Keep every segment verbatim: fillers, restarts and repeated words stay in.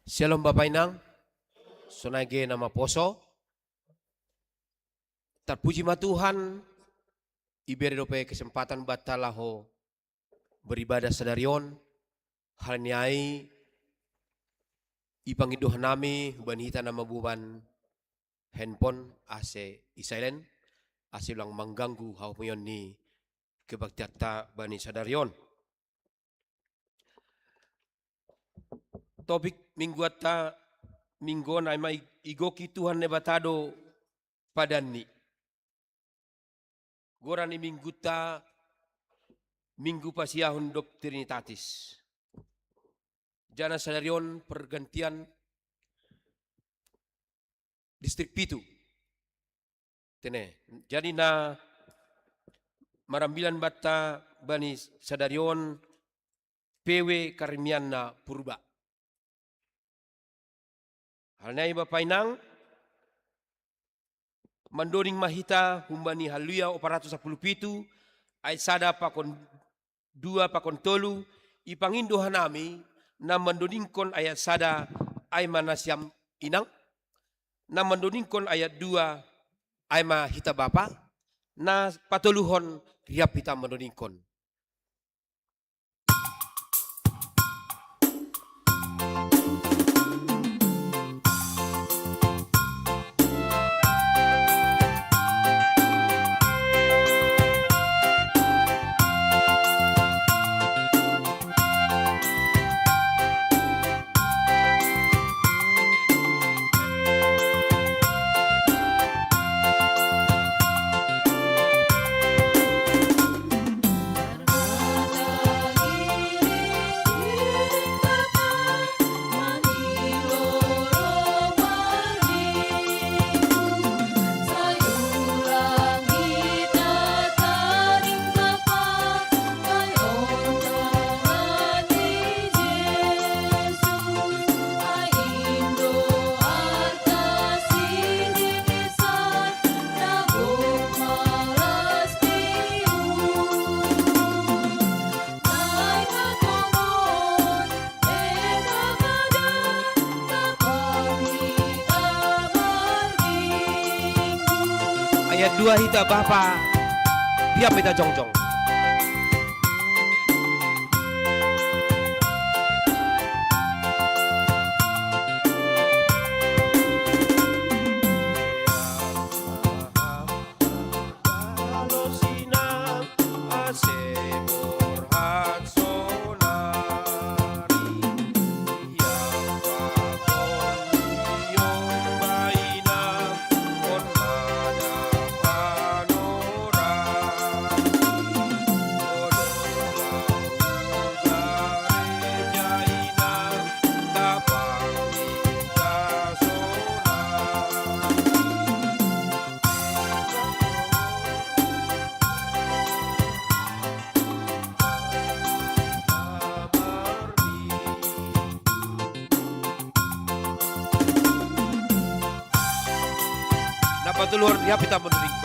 Syalom Bapa Inang, sonai ge na maposo. Tarpuji ma Tuhan, ibere dope kesempatan banta laho beribadah sadari on. Hal ni ai ipangindo hanami hubani hita na maboban handphone ase i silent, ase ulang mangganggu hahomion ni kebaktianta bani sadari on. Topik mingguanta minggu on ai ma i-, igoki Tuhan Naibata do padanni. Goran ni mingguta Minggu Pasiahon dob Trinitatis. Jana sadari on pergantian distrik pitu. Tene. Jadi na marambilan banta bani sadari on P W Karmianna Purba. Hal ni ai Bapa Inang, mandoding ma hita humbani Haleluya opat ratus sapuluh pitu, ayat sada pakon dua pakon tolu, ipangindo hanami, na mandodingkon ayat sada, ai ma nasiam Inang, na mandodingkon ayat dua, ai ma hita Bapa, na patoluhon rap hita mandodingkon. Ayat dua hita Bapa, diam hita jongjong. Na patoluhon rap hita mandodingkon.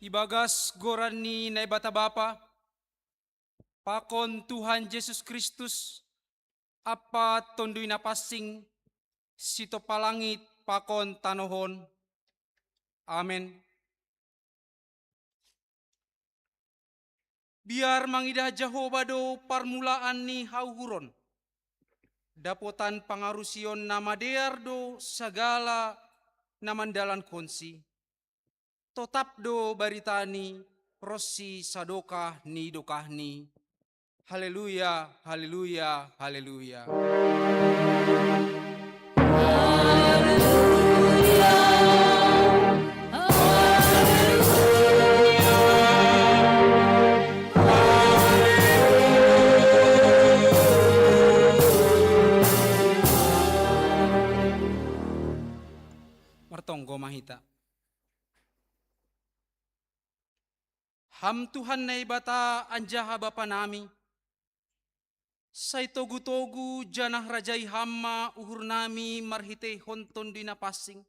Ibagas goran ni Naibata Bapa, pakon Tuhan Jesus Kristus, Ampa Tonduy Napansing, sitompa langit pakon tanoh on. Amen. Biar mangidah Jahowa do parmulaan ni hauhuron. Dapotan pangarusion na madear do sagala na mandalankonsi. Totap do baritani ronsi sadokah ni dokahni. Haleluya, haleluya, haleluya. Martonggo ma hita. Ham Tuhan Naibata anjaha Bapa nami, sai togu-togu janah rajai Ham ma uhur nami marhiteihon Tonduy Napansing,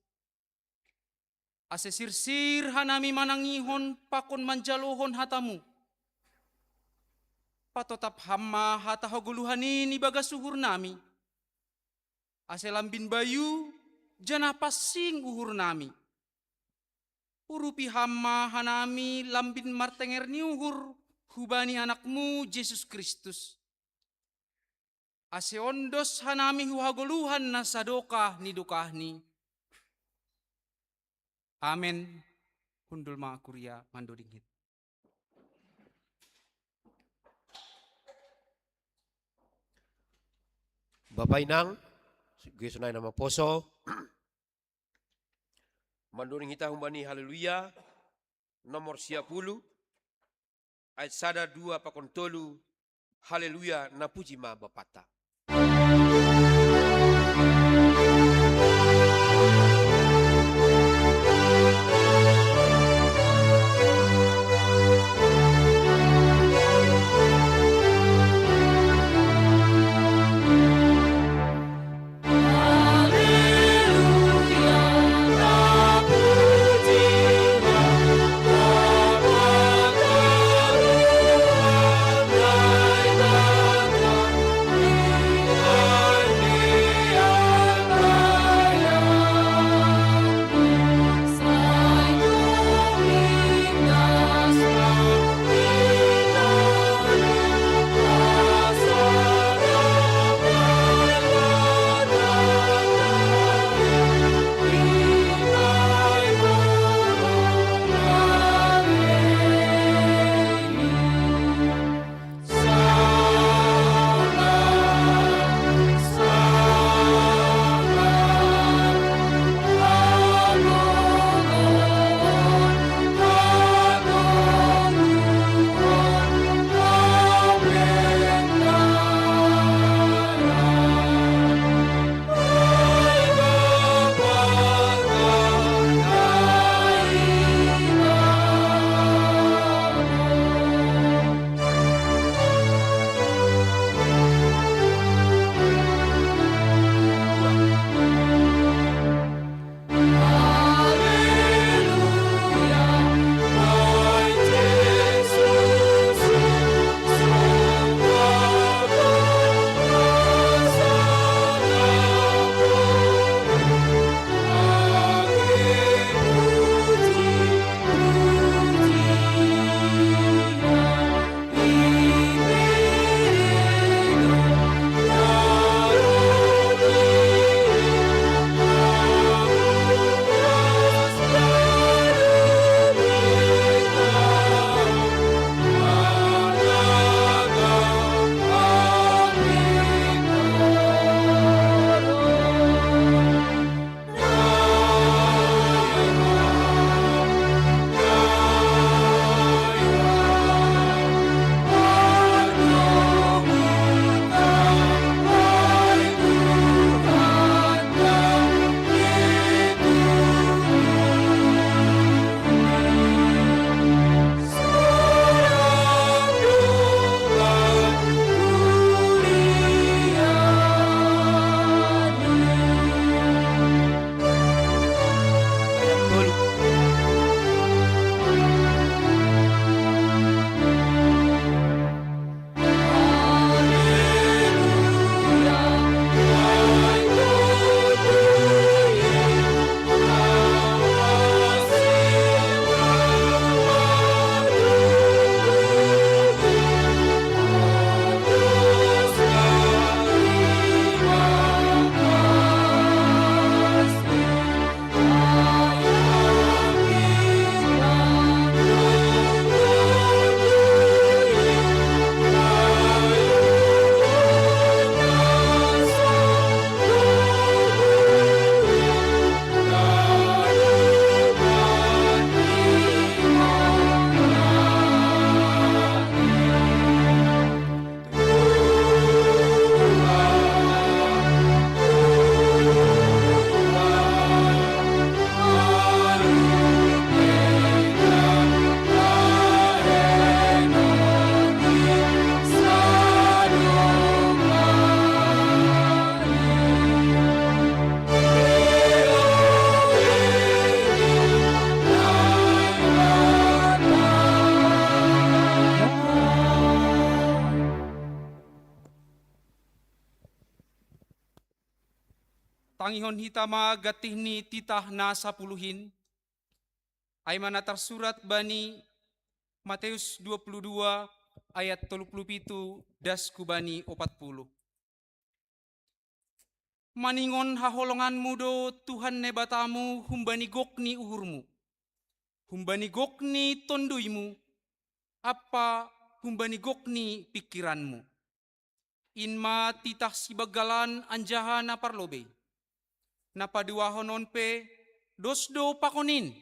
ase sirsir hanami manangihon pakon manjalohon hataMu. Patotap Ham ma hata hagoluhan in ibagas uhur nami, ase lambin bayu janah pansing uhur nami. Urupi Ham ma hanami lambin martenger ni uhur hubani AnakMu Jesus Kristus, ase ondos hanami hu hagoluhan na sadokah ni dokahni. Amen. Hundul ma kuria mandoding hita. Bapa inang, sonai na maposo, mandoding hita humbani Haleluya nomor sia pulu, ayat sada, dua pakon tolu. Haleluya, napuji ma Bapata. Tangihon hita ma gantih ni titah na sapuluh in, ai ma na tarsurat bani Mateus dua puluh dua ayat tolu puluh pitu das ku bani opat puluh. Maningon haholonganmu do Tuhan Naibatamu humbani gok ni uhurmu, humbani gok ni tonduymu, ampa humbani gok ni pingkiranmu. In ma titah sibanggalan anjaha na parlobei. Na paduahon on pe, dos do pakon in.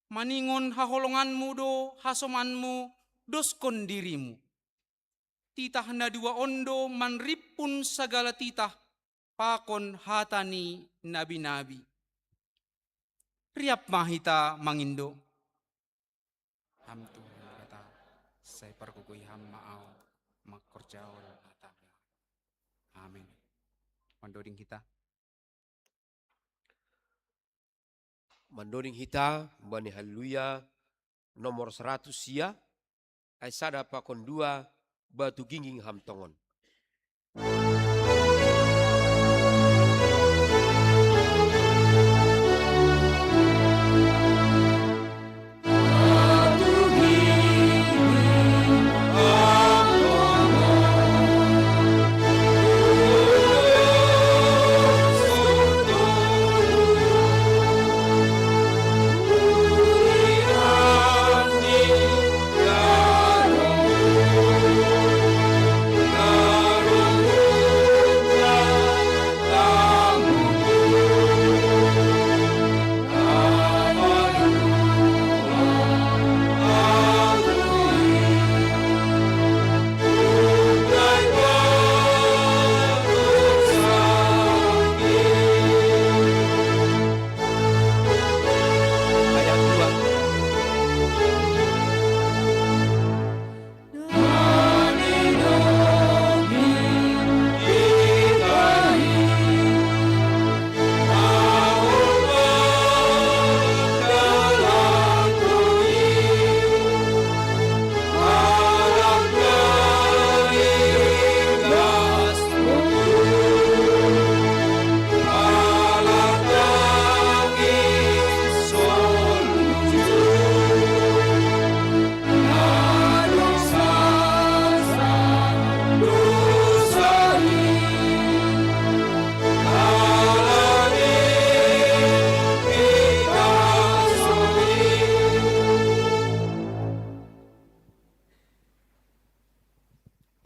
Maningon haholonganmu do hasomanmu doskon dirimu. Titah na dua on do manrimpun sagala titah pakon hata ni nabi-nabi. Riap ma hita mangindo. Ham Tuhan Debata, sai pargogoi Ham ma ahu mangkorjahon hataMu. Amin. Mandoding hita. Mandoding hita bani Haleluya nomor saratus sia, ai sada pakon dua, batu gingging Ham tongon.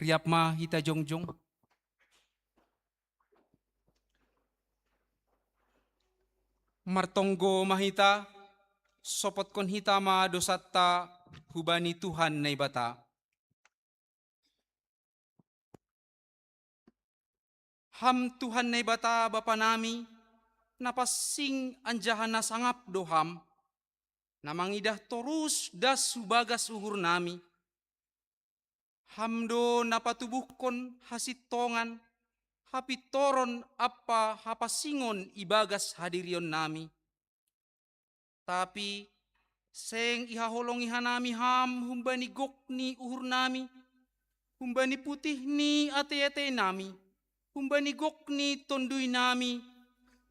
Riap ma hita jongjong. Martonggo ma hita, sopotkon hita ma dosanta hubani Tuhan Naibata. Ham Tuhan Naibata Bapa nami, na pansing anjaha na sangap do Ham, na mangidah torus das hu bagas uhur nami. Ham do na patubuhkon hasintongan, hapintoron ampa hapansingon ibagas hadirion nami. Tapi seng ihaholongi hanami Ham humbani gok ni uhur nami, humbani putih ni atei-atei nami, humbani gok ni tonduy nami,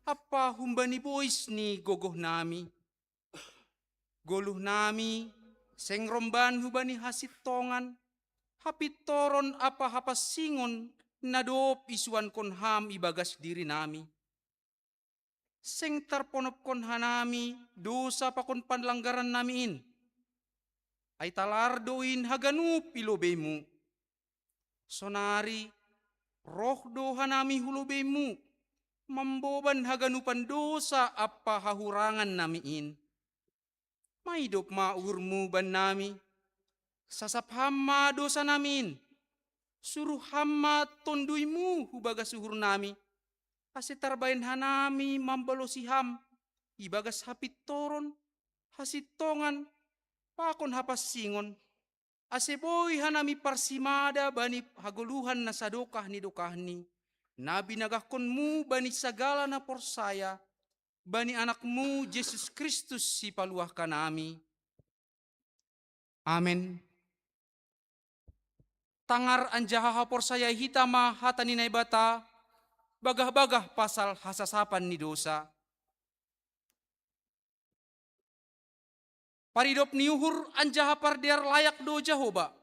ampa humbani bois ni gogoh nami. Goluh nami seng romban hubani hasintongan, hapintoron ampa hapansingon na dob isuankon Ham ibagas diri nami. Seng tarponopkon hanami dosa pakon panlanggaran nami in. Ai talar do in haganup i lobeiMu. Sonari roh do hanami hu lobeiMu, mamboban haganupan dosa ampa hahurangan nami in. Maidop ma uhurMu bannami, sasap Ham ma dosa nami in. Suruh Ham ma TonduyMu hu bagas uhur nami, ase tarbahen hanami mambalosi Ham ibagas hapintoron, hasintongan, pakon hapansingon, ase boi hanami parsimada bani hagoluhan na sadokah ni dokahni, na binagahkonMu bani sagala na porsaya, bani AnakMu Jesus Kristus Sipaluahkan nami. Amen. Tangar anjaha haporsayai hita ma hata ni Naibata, bagah-bagah pasal hasasapan ni dosa. Paridop ni uhur anjaha pardear layak do Jahowa.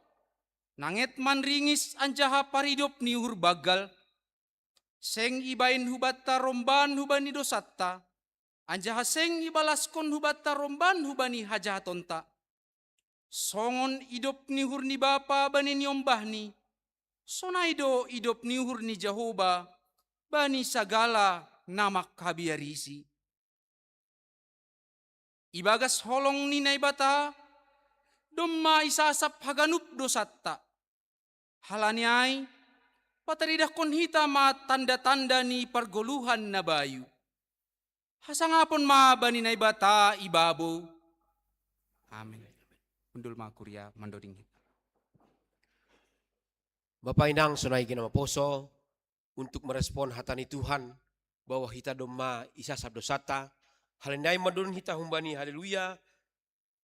Nanget manringis anjaha paridop ni uhur banggal. Seng ibaen hubanta romban hubani dosanta, anjaha seng ibalaskon hubanta romban hubani hajahatonta. Songon idop ni uhur ni bapa bani niombahni, sonai do idop ni uhur ni Jahowa bani sagala na manghabiarisi. Ibagas holong ni Naibata domma isasap haganup dosanta. Halani ai, pataridahkon hita ma tanda-tanda ni pargoluhan na bayu. Hasangapon ma bani Naibata ibabo. Amin. Hundul ma kuria mandoding hita. Bapa inang sonai gena maposo untuk merespon hata ni Tuhan, bahwa hita domma isasap dosata, halani ai mandoding hita humbani Haleluya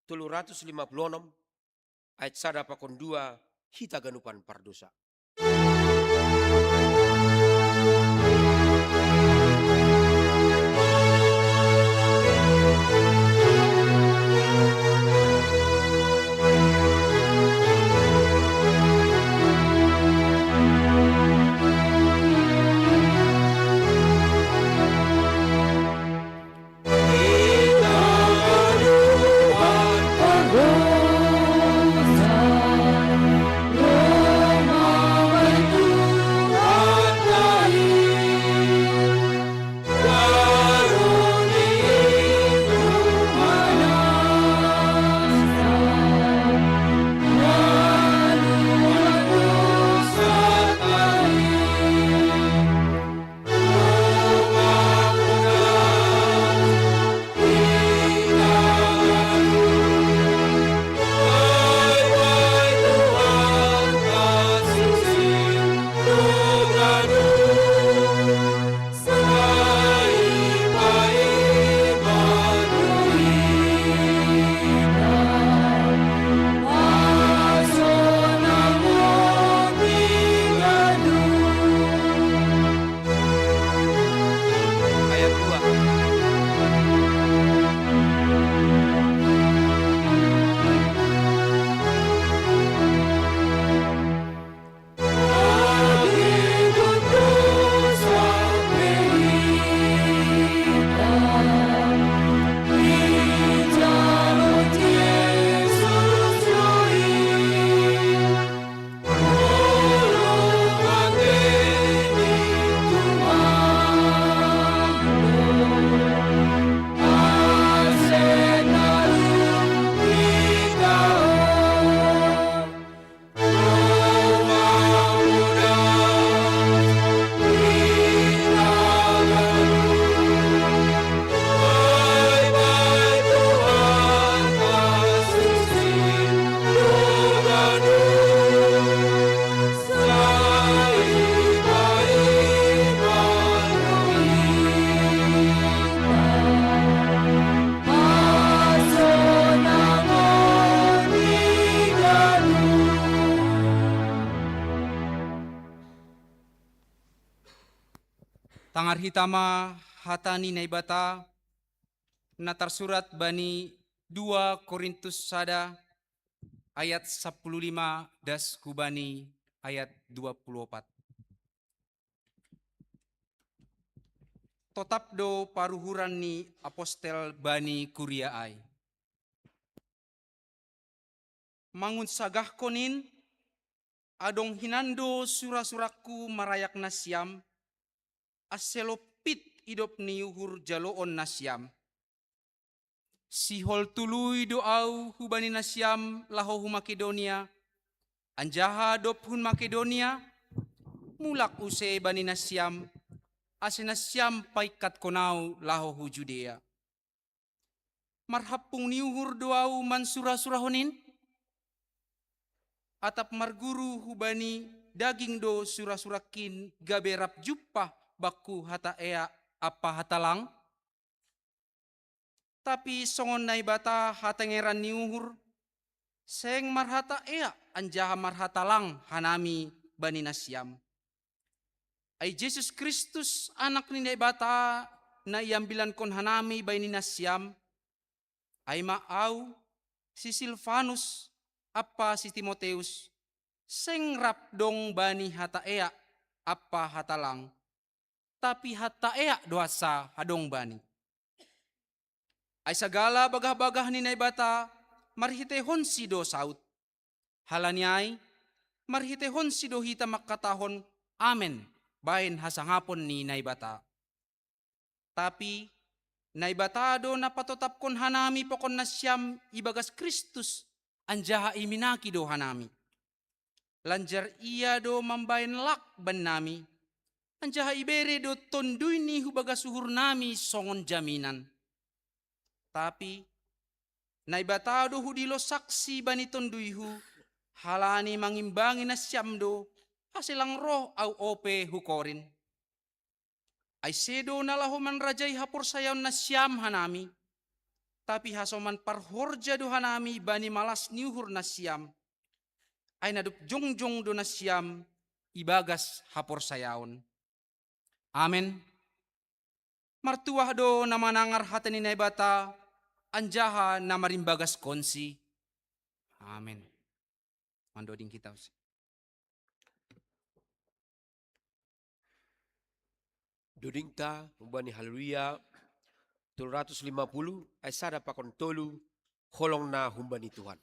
tolu ratus lima puluh onom, ayat sada pakon dua, hita ganupan pardosa. Ayat dua. Tangar hita ma hata ni Naibata, na tarsurat bani dua Korintus sada ayat sapuluh lima das hubani ayat dua puluh opat. Totap do paruhuran ni apostel bani kuria ai. Mangunsagahkon in, adong hinan do sura-surangku marayak nasiam, ase lompit idop ni uhur jaloon nasiam. Sihol tului do ahu hubani nasiam laho hu Makedonia, anjaha dob hun Makedonia, mulak use bani nasiam, ase nasiam paingkatkon ahu laho hu Judea. Marhampung ni uhur do ahu mansura-surahon in? Atap marguru hubani daging do sura-surangkin gabe rap jumpah bangku hata eak ampa hata lang? Tapi songon Naibata hatengeran ni uhur, seng marhata eak anjaha marhata lang hanami bani nasiam. Ai Jesus Kristus, Anak ni Naibata, na iambilankon hanami baini nasiam, ai ma au, si Silvanus, ampa si Timoteus, seng rap dong bani hata eak ampa hata lang, tapi hata eak do hansa adong bani. Ai sagala bagah-bagah ni Naibata marhiteihonsi do saut. Halani ai, marhiteihonsi do hita mangkatahon amen bahen hasangapon ni Naibata. Tapi Naibata do na patotapkon hanami pokon nasiam ibagas Kristus, anjaha iminaki do hanami. Lanjar Ia do mambahen lak bannami, anjaha ibere do TonduyNi hu bagas uhurnami songon jaminan. Tapi Naibata do hudilo saksi bani TonduyHu, halani mangimbangi nasiam do, ase lang roh au ope hu Korint. Ai sedo na laho manrajai haporsayaon nasiam hanami, tapi hasoman parhorja do hanami bani malas ni uhur nasiam. Ai na dob jongjong do nasiam ibagas haporsayaon. Amen. Martuah do na manangar hata ni Naibata, anjaha na marimbagaskonsi. Amen. Mandoding hita. Dodingta humbani Haleluya tolu ratus lima puluh, ayat sada pakon tolu, holong na humbani Tuhan.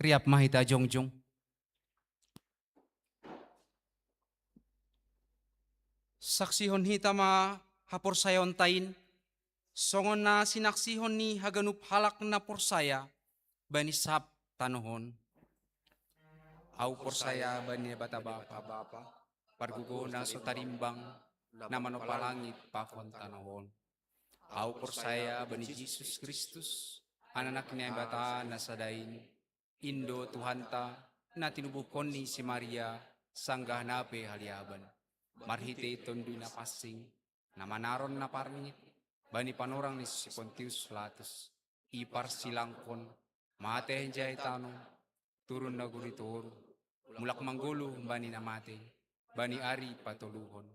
Riap ma hita jongjong. Saksihon hita ma haporsayaonta in, songon na sinaksihon ni haganup halak na porsaya bani sab tanoh on. Au porsaya bani Naibata Bapa, Pargogo na so tarimbang, na manompa langit pakon tanoh on. Au porsaya bani Jesus Kristus, Anak ni Naibata na sada in, in do Tuhanta, na tinubuhkon ni si Maria, sanggah na pe haliaban, marhite Tonduy Napansing, na manaron na parngit bani panorang ni si Pontius Latus, iparsilangkon, mate henjai tano, turun nagori toru, mulak manggoluh bani na mate, bani ari patoluhon.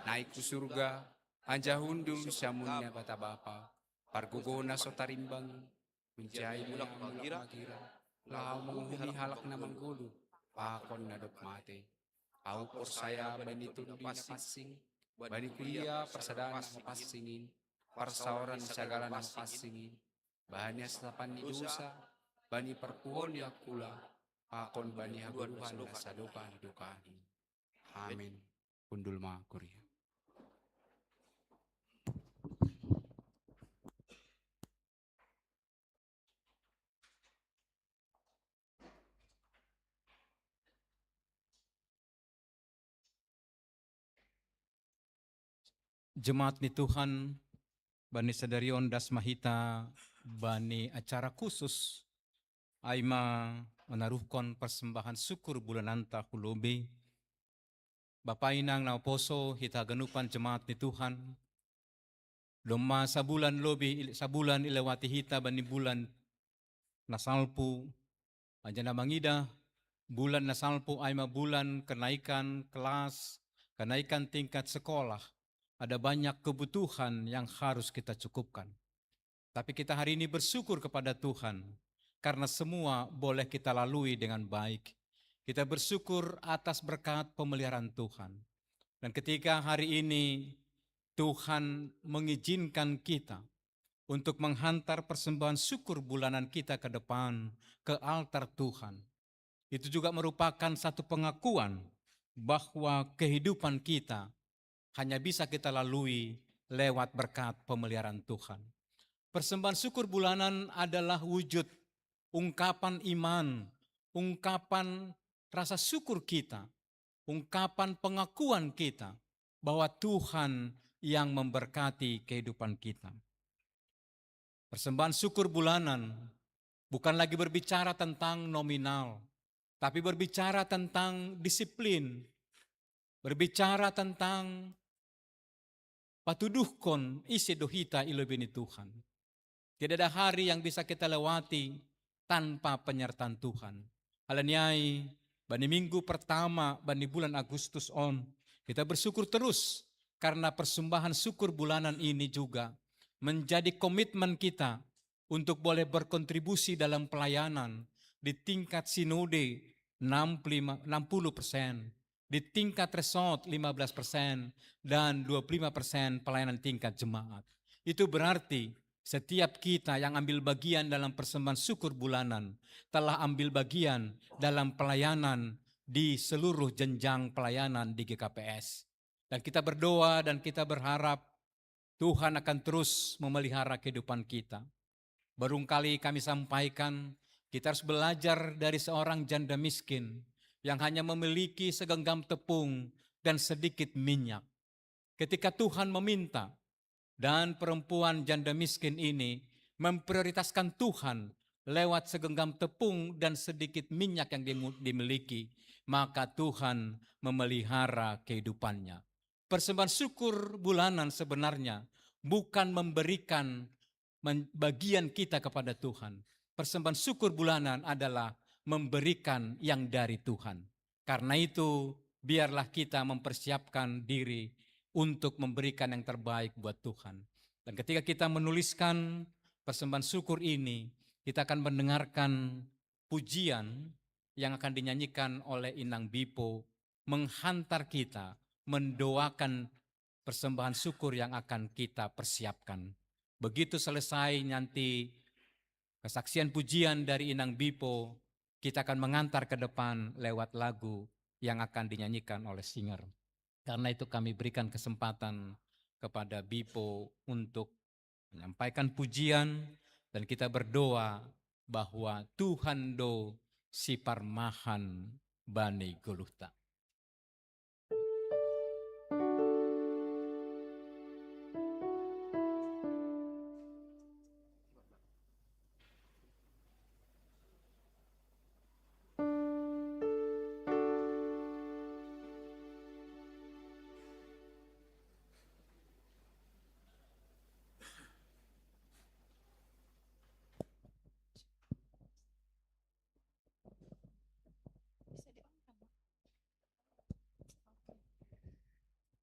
Naik ku surga, anja hundul siamun Naibata Bapa, pargogohna so tarimbang, manjai mulak magira, laho manguhumi halak na manggoluh, pakon na dob mate. Ahu porsaya bani Tondi na pansing, bani kuria parsadaan na pansing in, parsaoran ni sagala na pansing in, bani hasasapan ni dosa, bani parpuhoon ni angkula, pakon bani hagoluhan na sadokah ni dokahni. Amin. Hundul ma kuria. Jemaat ni Tuhan, bani sadari on das ma hita bani acara khusus, ai ma manaruhkon parsembahan syukur bulananta hu lobei. Bapa inang na huposo, hita haganupan jemaat ni Tuhan, domma sabulan lobei, sabulan ilewati hita bani bulan na salpu, anja na mangidah bulan na salpu ai ma bulan kenaikan kelas, kenaikan tingkat sekolah. Ada banyak kebutuhan yang harus kita cukupkan. Tapi kita hari ini bersyukur kepada Tuhan karena semua boleh kita lalui dengan baik. Kita bersyukur atas berkat pemeliharaan Tuhan. Dan ketika hari ini Tuhan mengizinkan kita untuk menghantar persembahan syukur bulanan kita ke depan, ke altar Tuhan, itu juga merupakan satu pengakuan bahwa kehidupan kita hanya bisa kita lalui lewat berkat pemeliharaan Tuhan. Persembahan syukur bulanan adalah wujud ungkapan iman, ungkapan rasa syukur kita, ungkapan pengakuan kita bahwa Tuhan yang memberkati kehidupan kita. Persembahan syukur bulanan bukan lagi berbicara tentang nominal, tapi berbicara tentang disiplin, berbicara tentang patuduhkon ise do hita i lobei ni Tuhan. Tidak ada hari yang bisa kita lewati tanpa penyertaan Tuhan. Alani ai, bani minggu pertama bani bulan Agustus on, kita bersyukur terus karena persembahan syukur bulanan ini juga menjadi komitmen kita untuk boleh berkontribusi dalam pelayanan di tingkat sinode enam puluh lima, enam puluh persen, di tingkat resort lima belas persen, dan dua puluh lima persen pelayanan tingkat jemaat. Itu berarti setiap kita yang ambil bagian dalam persembahan syukur bulanan telah ambil bagian dalam pelayanan di seluruh jenjang pelayanan di G K P S. Dan kita berdoa dan kita berharap Tuhan akan terus memelihara kehidupan kita. Barangkali kami sampaikan, kita harus belajar dari seorang janda miskin yang hanya memiliki segenggam tepung dan sedikit minyak. Ketika Tuhan meminta, dan perempuan janda miskin ini memprioritaskan Tuhan lewat segenggam tepung dan sedikit minyak yang dimu-, dimiliki, maka Tuhan memelihara kehidupannya. Persembahan syukur bulanan sebenarnya bukan memberikan men-, bagian kita kepada Tuhan. Persembahan syukur bulanan adalah memberikan yang dari Tuhan. Karena itu, biarlah kita mempersiapkan diri untuk memberikan yang terbaik buat Tuhan. Dan ketika kita menuliskan persembahan syukur ini, kita akan mendengarkan pujian yang akan dinyanyikan oleh Inang Bipo, menghantar kita mendoakan persembahan syukur yang akan kita persiapkan. Begitu selesai nanti kesaksian pujian dari Inang Bipo, kita akan mengantar ke depan lewat lagu yang akan dinyanyikan oleh singer. Karena itu kami berikan kesempatan kepada Bipo untuk menyampaikan pujian dan kita berdoa bahwa Tuhan do siparmahan bani goluhta.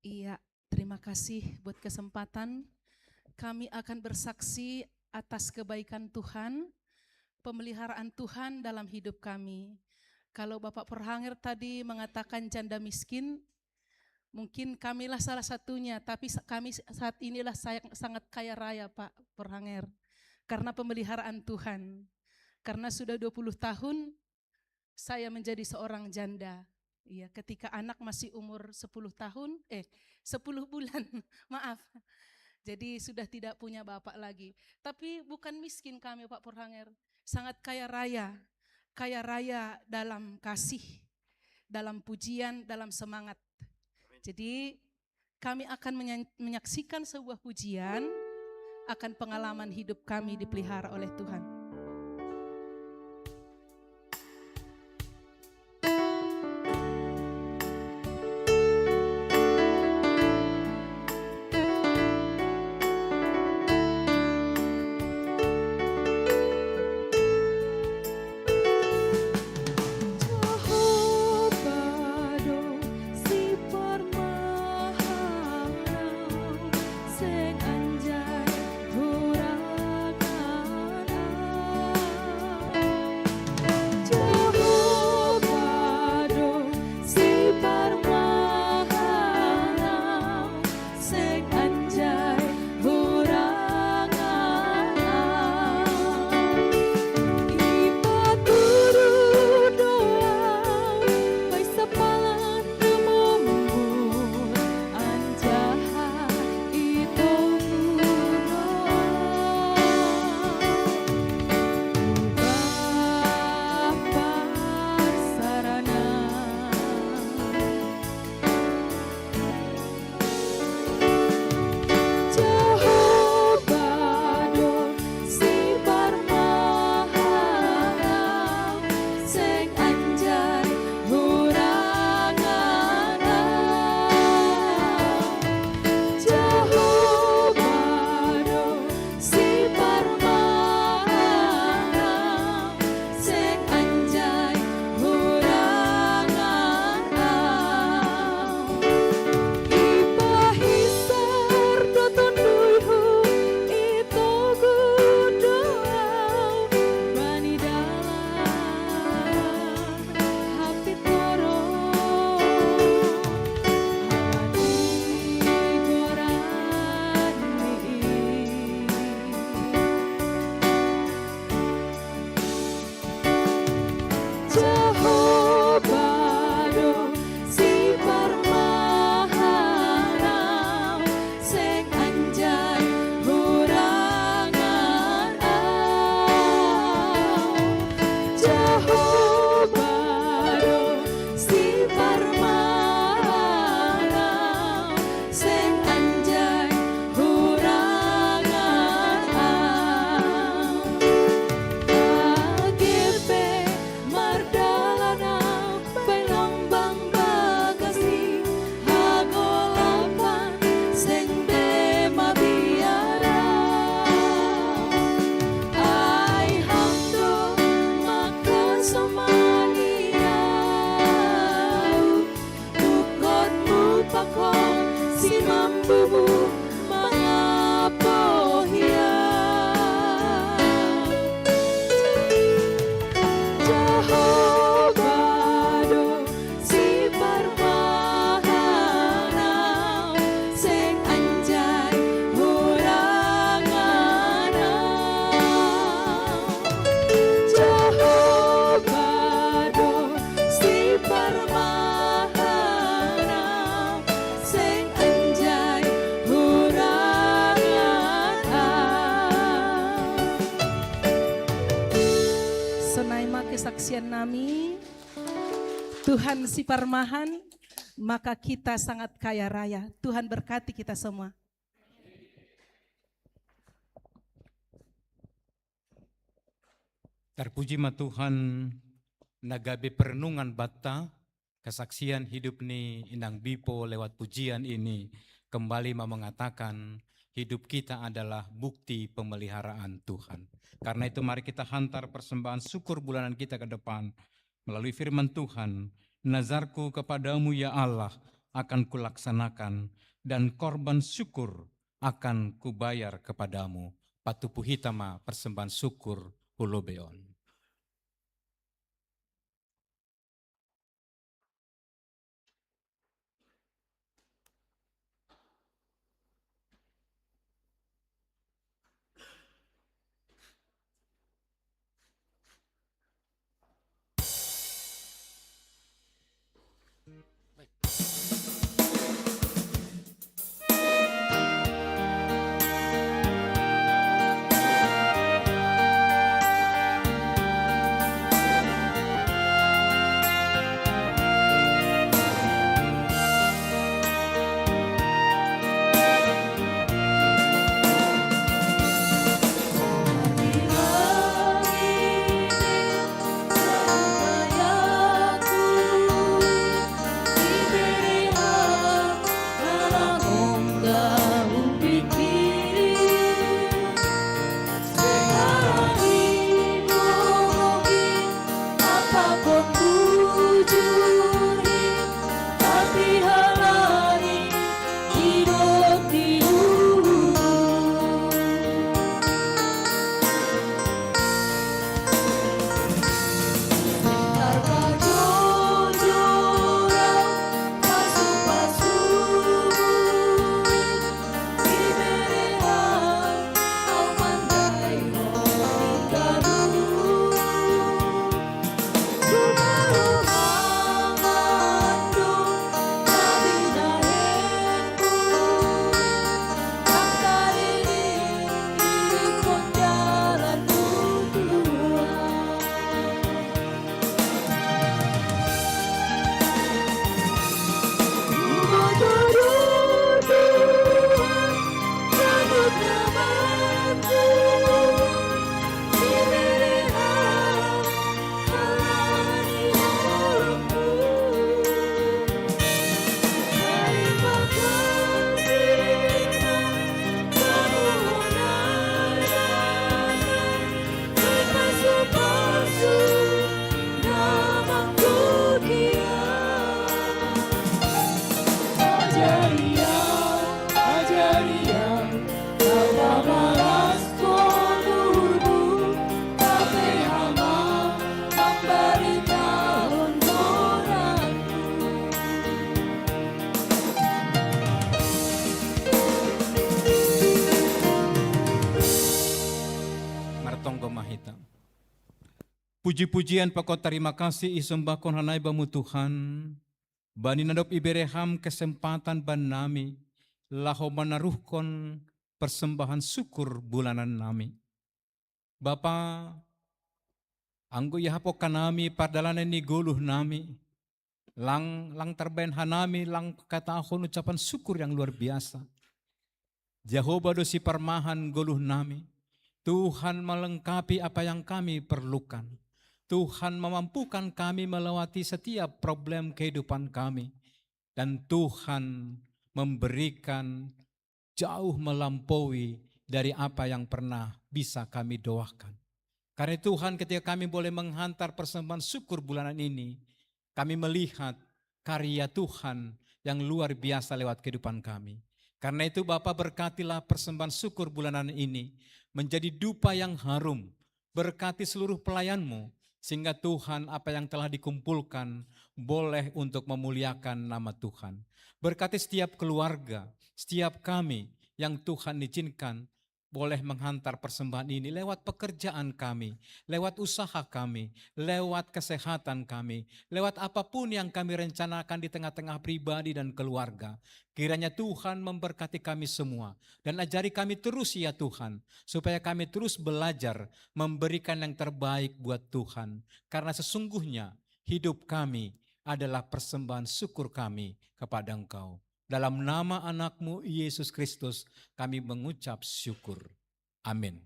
Iya, terima kasih buat kesempatan. Kami akan bersaksi atas kebaikan Tuhan, pemeliharaan Tuhan dalam hidup kami. Kalau Bapak Perhanger tadi mengatakan janda miskin, mungkin kamilah salah satunya, tapi sa- kami saat inilah saya sangat kaya raya, Pak Perhanger, karena pemeliharaan Tuhan. Karena sudah dua puluh tahun saya menjadi seorang janda. Iya, ketika anak masih umur sepuluh tahun, eh, sepuluh bulan, maaf. Jadi sudah tidak punya bapak lagi. Tapi bukan miskin kami, Pak Perhanger. Sangat kaya raya. Kaya raya dalam kasih, dalam pujian, dalam semangat. Jadi kami akan menyan- menyaksikan sebuah pujian akan pengalaman hidup kami dipelihara oleh Tuhan. Jehovah do si parmahanau, seng anjai hurangan au. Jehovah do si parmahanau, seng anjai hurangan au. I patudu do au, pai sapalan do momuhut, anjaha i togu do au. Bapa sarana. Jehovah do si parmahanau, seng anjai hurangan au. Jehovah do si parmahanau, seng anjai hurangan au. I pahisar do tonduihu, i togu do au bani dalan hapitoro. Hadi goran ni i. Jehovah do si parmahanau, seng anjai hurangan au. Jehovah do si parmahanau, seng anjai hurangan au. Age pe mardalan au pai lambang bagasi, hagolapan seng be mabiar au. Ai Ham do makasomani au, unkon mupakon si mambubu mangapohi au. Jehovah do si parmahanau, seng anjai hurangan au. Jehovah do si parmahanau, seng anjai hurangan au. Sonai ma kesaksian nami, Tuhan si parmahan, maka kita sangat kaya raya. Tuhan berkati kita semua. Tarpuji ma Tuhan, na gabe perenungan banta, kesaksian hidup ni Inang Bipo lewat pujian ini kembali ma mengatakan hidup kita adalah bukti pemeliharaan Tuhan. Karena itu mari kita hantar persembahan syukur bulanan kita ke depan melalui firman Tuhan. Nazarku kepadamu ya Allah, akan kulaksanakan, dan korban syukur akan kubayar kepadamu. Patupu hita ma persembahan syukur hulobi on. Martonggo ma hita. Puji-pujian pakon tarima kasih isembahkon hanami bamu Tuhan, bani na dob ibere Ham kesempatan bannami, laho manaruhkon persembahan syukur bulanan nami. Bapa, anggo iahapon hanami pardalanan ni goluh nami, lang, lang tarbahen hanami, lang katahon ucapan syukur yang luar biasa. Jahowa do siparmahan goluh nami. Tuhan melengkapi apa yang kami perlukan. Tuhan memampukan kami melewati setiap problem kehidupan kami. Dan Tuhan memberikan jauh melampaui dari apa yang pernah bisa kami doakan. Karena Tuhan, ketika kami boleh menghantar persembahan syukur bulanan ini, kami melihat karya Tuhan yang luar biasa lewat kehidupan kami. Karena itu Bapa, berkatilah persembahan syukur bulanan ini menjadi dupa yang harum. Berkati seluruh pelayanmu, sehingga Tuhan, apa yang telah dikumpulkan boleh untuk memuliakan nama Tuhan. Berkati setiap keluarga, setiap kami yang Tuhan izinkan boleh menghantar persembahan ini lewat pekerjaan kami, lewat usaha kami, lewat kesehatan kami, lewat apapun yang kami rencanakan di tengah-tengah pribadi dan keluarga. Kiranya Tuhan memberkati kami semua dan ajari kami terus, ya Tuhan, supaya kami terus belajar memberikan yang terbaik buat Tuhan. Karena sesungguhnya hidup kami adalah persembahan syukur kami kepada Engkau. Dalam nama Anak-Mu, Yesus Kristus, kami mengucap syukur. Amin.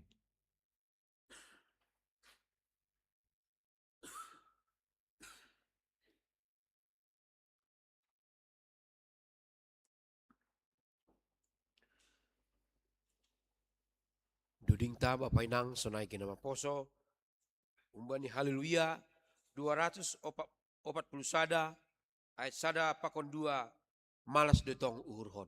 Dudingta Bapa Inang sonai gena maposo, umbani Haleluya dua ratus opat puluh sada, ayat sada pakon dua, malas do tong uhurhon.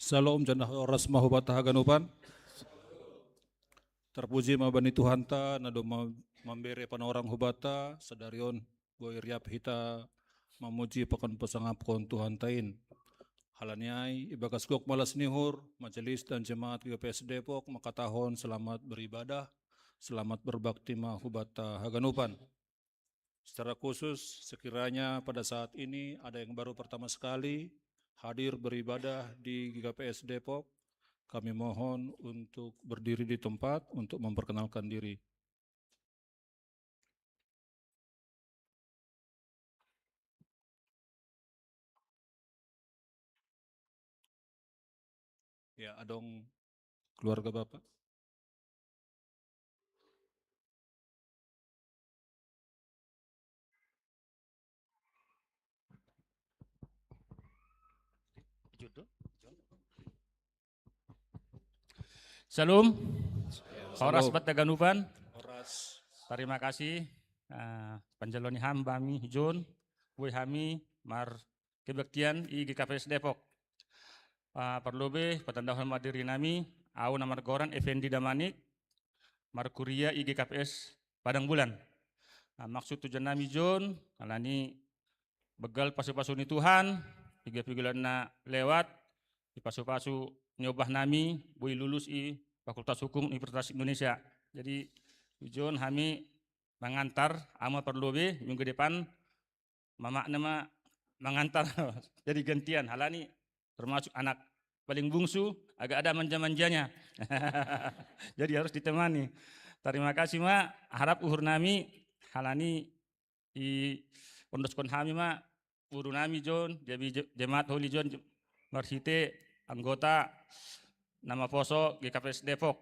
Salom, janda horas ma hubata haganupan. Tarpuji ma bani Tuhanta, na do ma-, mambere panorang hubata, sadari on boi riap hita mamuji pakon pasangapkon Tuhanta in. Halani ai, ibagas gok malas ni uhur, majelis dan jemaat G K P S Depok, mangkatahon selamat beribadah, selamat berbakti ma hubata haganupan. Secara khusus, sekiranya pada saat ini ada yang baru pertama sekali hadir beribadah di G K P S Depok, kami mohon untuk berdiri di tempat untuk memperkenalkan diri. Ya, adong keluarga Bapak. Shalom. Horas hubata haganupan. Horas. Tarima kasih, ah, panjalo ni hami, John, boi hami mar kebaktian i G K P S Depok. Ah, parlobei patandahon ma diri nami, au na margoran Effendi Damanik, markuria i G K P S Padang Bulan. Ah, maksud tujuan nami, John, alani banggal pasu-pasu ni Tuhan, piga-piga na lewat, dipasu-pasu ni obah nami, boi lulus i Fakultas Hukum Universitas Indonesia. Jadi, tujuan hami mangantar, au ma parlobei, minggu depan mamakna ma mangantar. Jadi gantian, halani termasuk anak paling bungsu, agak ada manja-manjanya. Jadi harus ditemani. Tarima kasih ma, harap uhur nami, halani i ondoskon hami ma, guru nami John, gabe je-, jemaat holi John, je-, marhite anggota na maposo G K P S Depok.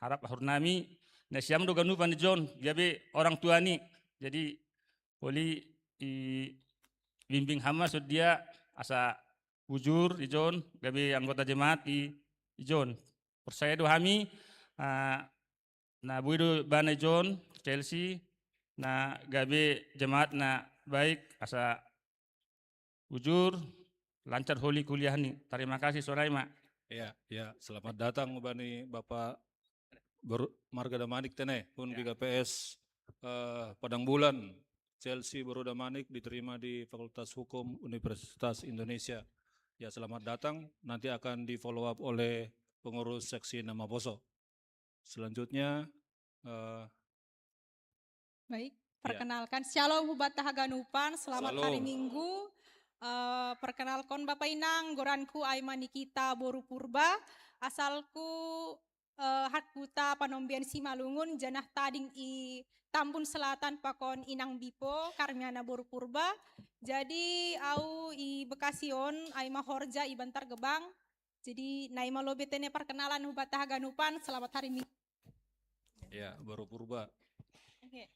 Harap uhur nami, nasiam do ganupan John, gabe orang tua ni. Jadi, holi i bimbing hamu ma songon dia asa bujur i John, gabe anggota jemaat i, i John. Porsaya do hami, ah, na boi do ibana i John, Chelsea, na gabe jemaat na baik, asa bujur, lancar holi kuliah ni. Tarima kasih, sonai ma. Ya, ya, selamat datang bani Bapak Boru, marga Damanik tene, hun, ya, G K P S, eh, Padang Bulan, Chelsea Boru Damanik diterima di Fakultas Hukum Universitas Indonesia. Ya, selamat datang, nanti akan di-follow up oleh pengurus seksi na maposo. Selanjutnya, eh, baik, ya, perkenalkan, Shalom hubata haganupan, selamat, Shalom, hari Minggu. Eh, perkenalkon Bapa Inang, goranku Aima Nikita Boru Purba, asalku eh, hat kuta panombian Simalungun, janah tading i Tambun Selatan pakon Inang Bipo, Karmiana Boru Purba. Jadi au i Bekasi on, Aima horja i Bantar Gebang. Jadi nai malobe tene perkenalan hubatah ganupan, selamat hari Minggu. Ya, Boru Purba. Oke.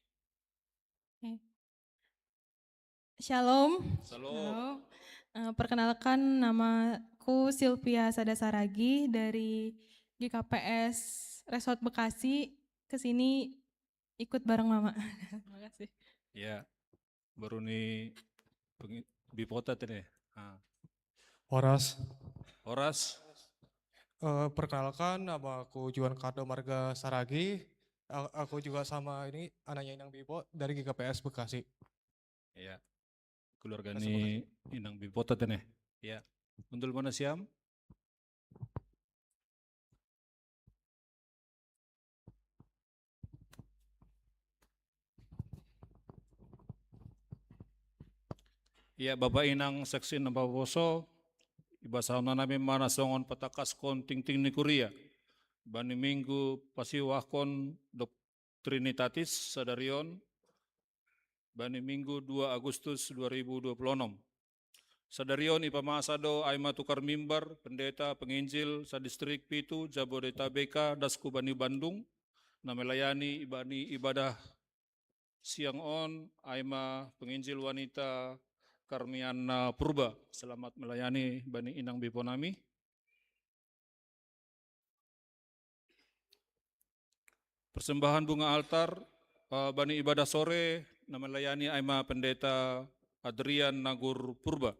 Shalom. Shalom. Halo. Eh, perkenalkan, namaku Sylvia Sada Saragi dari G K P S Resort Bekasi. Ke sini ikut bareng Mama. Terima kasih. Ya, baru ni pengi- Bipota tene. Ah. Horas. Horas. Eh, perkenalkan, nama aku Juan Cardo Marga Saragi. A- Aku juga sama ini anaknya Inang Bipo dari G K P S Bekasi. Ya. Keluarga Kasih ni Inang Bipota tene. Ya. Undul mana siam? Ya, Bapa Inang seksi namba poso, ibasahon nami mana songon patakas kon tingting ni kuria. Bani minggu pasiwahkon dok Trinitatis sadarion, bani minggu dua Agustus dua ribu dua puluh enam. Sadarion ipamasa do Aima Tukar Mimbar, pendeta penginjil sadistrik pitu Jabodetabeka dasku bani Bandung, na melayani ibani ibadah siang on, Aima penginjil wanita Karmiana Purba. Selamat melayani bani Inang Bipo nami. Persembahan bunga altar, eh, bani ibadah sore, na melayani Aima pendeta Adrian Nagur Purba.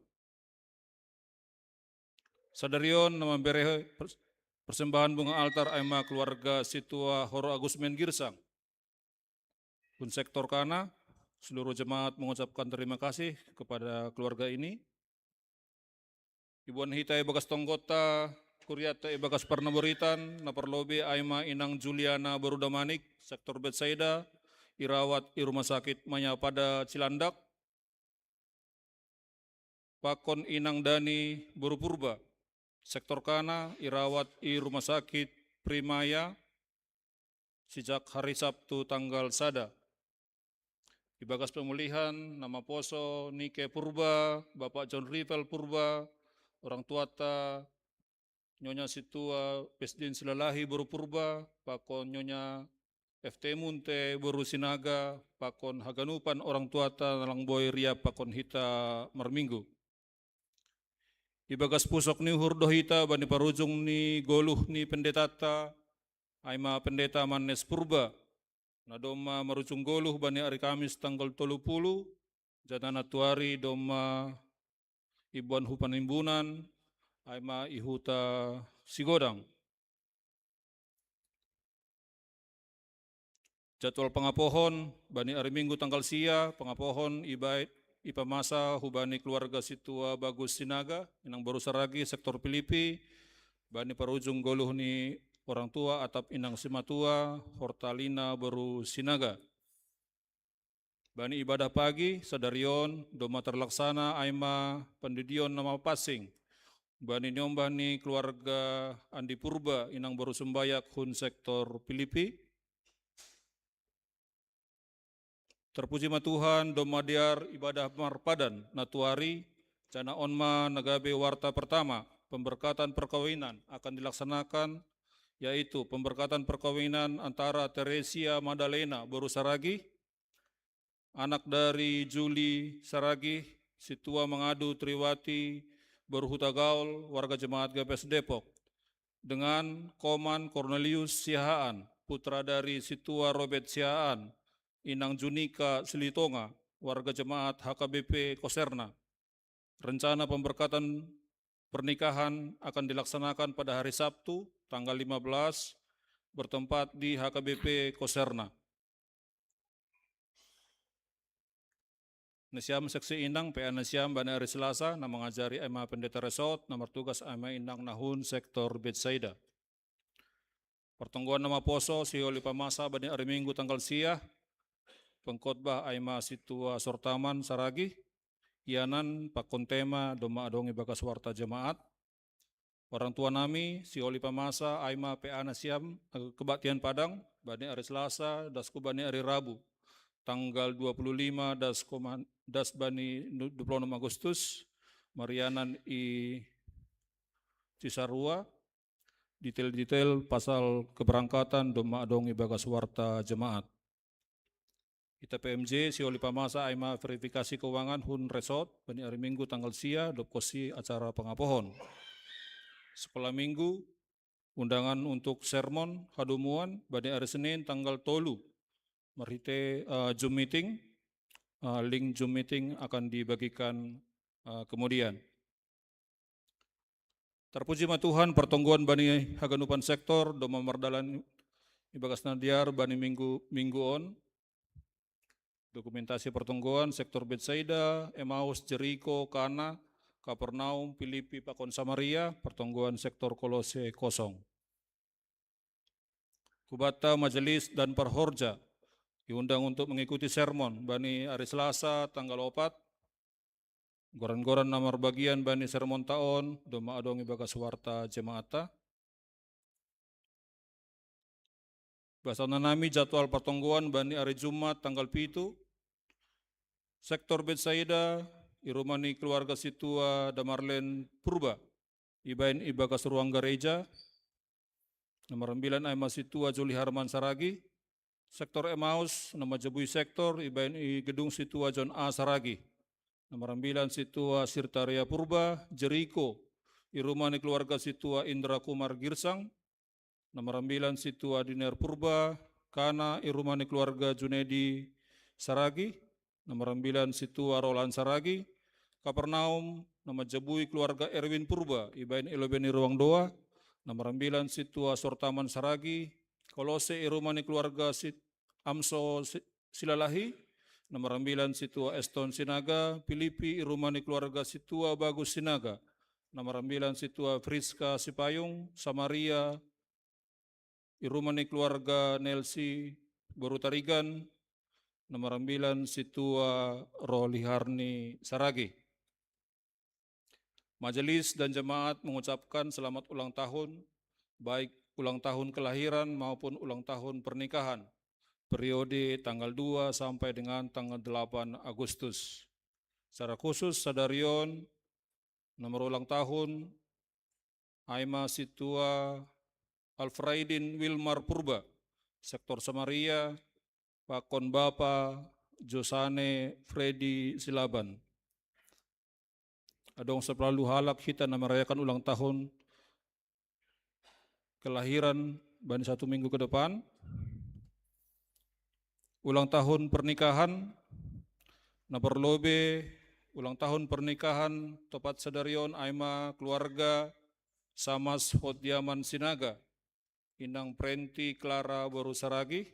Sadarion na mambere pers- persembahan bunga altar Aima keluarga situa Horo Agus Menggirsang. Pun sektor kana, seluruh jemaat mengucapkan terima kasih kepada keluarga ini. Ibuan hita ibagas tonggota, kuriata ibagas parnaboritan, na parlobe Aima Inang Juliana Boru Damanik, sektor Betsaida, irawat i rumah sakit Mayapada Cilandak, pakon Inang Dani Boru Purba, sektor kana irawat i rumah sakit Primaya, sejak hari Sabtu tanggal sada. Ibagas pemulihan, nama poso Nike Purba, Bapak John Rivel Purba, orang tuata Nyonya Situa Pesdin Silalahi Boru Purba, pakon Nyonya F T Munte Boru Sinaga, pakon haganupan orang tuata nalang boi ria pakon hita marminggu. Ibagas pusok ni uhur do hita bani parujung ni goluh ni pendetata, Aima pendeta Mannes Purba, na domma marujung goluh bani ari Kamis tanggal tolu pulu, janah na tuari domma ibuan hu panimbunan, Aima i huta Sigodang. Jadwal pangapohon, bani ari Minggu tanggal sia, pangapohon ibaen ipamasa hubani keluarga situa Bagus Sinaga, Inang Boru Saragi, sektor Pilipi, bani parujung goluh ni orang tua atap Inang Simatua, Hortalina Boru Sinaga. Bani ibadah pagi, sadarion, domma terlaksana Aima pandidion na mapansing. Bani niombah ni keluarga Andi Purba, Inang Boru Sumbayak, hun sektor Pilipi. Terpuji ma Tuhan, domma dear ibadah marpadan na tuari, janah on ma na gabe warta pertama, pemberkatan perkawinan akan dilaksanakan, yaitu pemberkatan perkawinan antara Teresia Madalena Boru Saragi, anak dari Juli Saragi, Situa Mangadu Triwati Boru Hutagaol, warga jemaat G P S Depok, dengan Koman Cornelius Siahaan, putra dari Situa Robert Siahaan, Inang Junika Silitonga, warga jemaat H K B P Koserna. Rencana pemberkatan pernikahan akan dilaksanakan pada hari Sabtu, tanggal lima belas, bertempat di H K B P Koserna. Nasiam seksi Inang, P A nasiam bani ari Selasa, na mangajari Aima Pendeta Resort, na martugas Aima Inang na hun sektor Betsaida. Partonggoan na maposo, sihol ipamasa bani ari Minggu tanggal sia, pengkhotbah Aima Situa Sortaman Saragi, Ianan pakon tema domma adong i bagas warta jemaat. Orang tua nami, si oli pamasa, ai ma P A nasiam, eh, kebaktian Padang, bani ari Selasa, das ku bani ari Rabu, tanggal dua puluh lima das koma, das bani nu-, dua puluh enam Agustus, marianan i Cisarua, detail-detail pasal keberangkatan domma adong i bagas warta jemaat. Kita P M J, si oli pamasa ai ma verifikasi keuangan hun resort, bani ari Minggu tanggal sia, dob konsi acara pengapohon. Sekolah Minggu, undangan untuk sermon, hadomuan, bani ari Senin tanggal tolu. Marhite, eh, Zoom meeting, eh, link Zoom meeting akan dibagikan, eh, kemudian. Terpuji ma Tuhan, pertonggoan bani haganupan sektor, domma mardalan i bagas na dear bani minggu, minggu on. Dokumentasi pertonggoan, sektor Betsaida, Emaus, Jeriko, Kana, Kapernaum, Filipi, pakon Samaria, pertonggoan sektor Kolose kosong. Kubata majelis dan parhorja, diundang untuk mengikuti sermon, bani ari Selasa, tanggal opat, goran-goran na marbagian bani sermon taon, domma adong i bagas warta jemaata. Basana nami jadwal pertonggoan bani ari Jumat tanggal pitu, sektor Betsaida, i rumah ni keluarga situa Damarlen Purba, ibaen i bagas ruang gareja, nomor ambilan ai ma situa Juli Harman Saragi, sektor Emaus, nomor jebui sektor, ibaen i gedung situa John A Saragi, nomor ambilan situa Sirtaria Purba, Jeriko, i rumah ni keluarga situa Indra Kumar Girsang, nomor ambilan situa Diner Purba, Kana i rumah ni keluarga Junedi Saragi, nomor ambilan situa Roland Saragi, Kapernaum, nomor jebui keluarga Erwin Purba, ibaen i lobei ni ruang doa, nomor ambilan situa Sortaman Saragi, Kolose i rumah ni keluarga Sit-, Amso Si-, Silalahi, nomor ambilan situa Eston Sinaga, Filipi i rumah ni keluarga situa Bagus Sinaga, nomor ambilan situa Friska Sipayung, Samaria, i rumah ni keluarga Nelsi Boru Tarigan, nomor ambilan situa Rohli Harni Saragi. Majelis dan jemaat mengucapkan selamat ulang tahun, baik ulang tahun kelahiran maupun ulang tahun pernikahan, periode tanggal dua sampai dengan tanggal delapan Agustus. Secara khusus, sadari on, nomor ulang tahun, ai ma situa Alfraidin Wilmar Purba, sektor Samaria, pakon Bapa Josane Freddy Silaban. Adong sepuluh halak hita na merayakan ulang tahun kelahiran bani satu minggu ke depan. Ulang tahun pernikahan, na parlobei ulang tahun pernikahan topat sadari on ai ma keluarga Samas Hodiaman Sinaga, inang Prenti Clara Boru Saragi.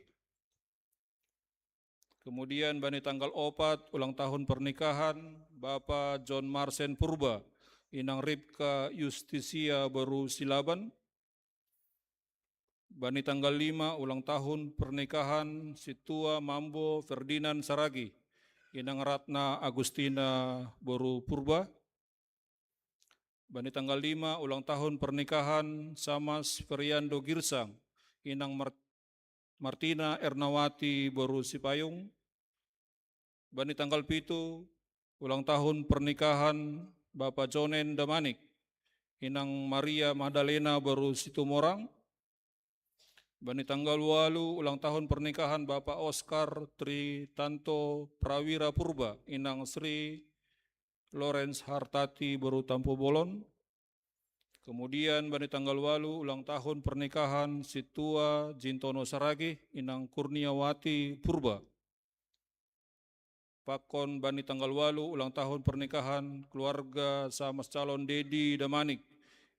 Kemudian bani tanggal opat ulang tahun pernikahan Bapa John Marsen Purba, inang Ripka Justisia Boru Silaban. Bani tanggal lima ulang tahun pernikahan situa Mambo Ferdinand Saragi, inang Ratna Agustina Boru Purba. Bani tanggal lima ulang tahun pernikahan Samas Feriando Girsang, inang Mar-, Martina Ernawati Boru Sipayung. Bani tanggal pitu ulang tahun pernikahan Bapa Jonen Damanik, inang Maria Magdalena Boru Situmorang. Bani tanggal walu ulang tahun pernikahan Bapa Oscar Tritanto Prawira Purba, inang Sri Lawrence Hartati Boru Tampubolon. Kemudian bani tanggal walu ulang tahun pernikahan situa Jintono Saragi, inang Kurniawati Purba. Pakon bani tanggal walu ulang tahun pernikahan keluarga Samas calon Dedi Damanik,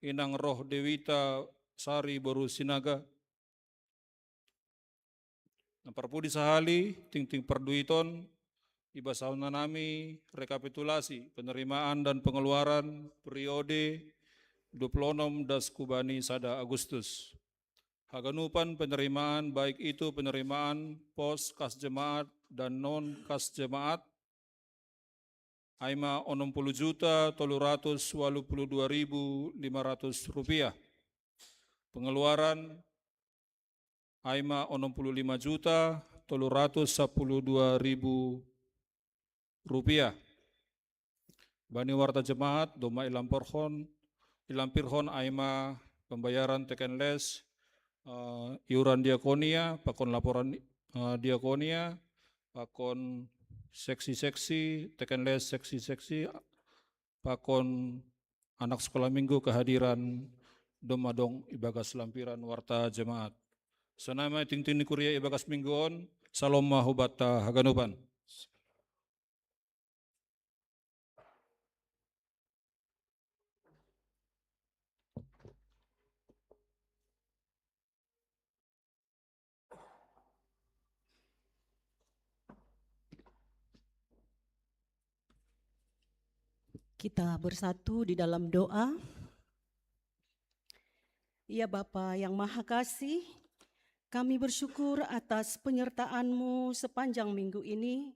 inang Roh Dewita Sari Boru Sinaga. Na parpudi sahali, tingting parduiton, ibasahon nami rekapitulasi penerimaan dan pengeluaran periode dua puluh enam das ku bani sada Agustus. Haganupan penerimaan, baik itu penerimaan pos kas jemaat dan non kas jemaat, aima onom puluh juta tolu ratus walu puluh dua ribu lima ratus rupiah. Pengeluaran aima onom puluh lima juta tolu ratus sepuluh dua ribu rupiah. Bani warta jemaat, doma ilamporhon, ilampirhon aima pembayaran teken les, eh, iuran diakonia, pakon laporan, eh, diakonia, pakon seksi-seksi, teken les seksi-seksi, pakon anak sekolah minggu kehadiran doma dong ibagas lampiran warta jemaat. Sonai ma tingting ni kuria ibagas minggu on, salom ma hubanta haganupan. Kita bersatu di dalam doa. Ya Bapa yang Maha Kasih, kami bersyukur atas penyertaan-Mu sepanjang minggu ini.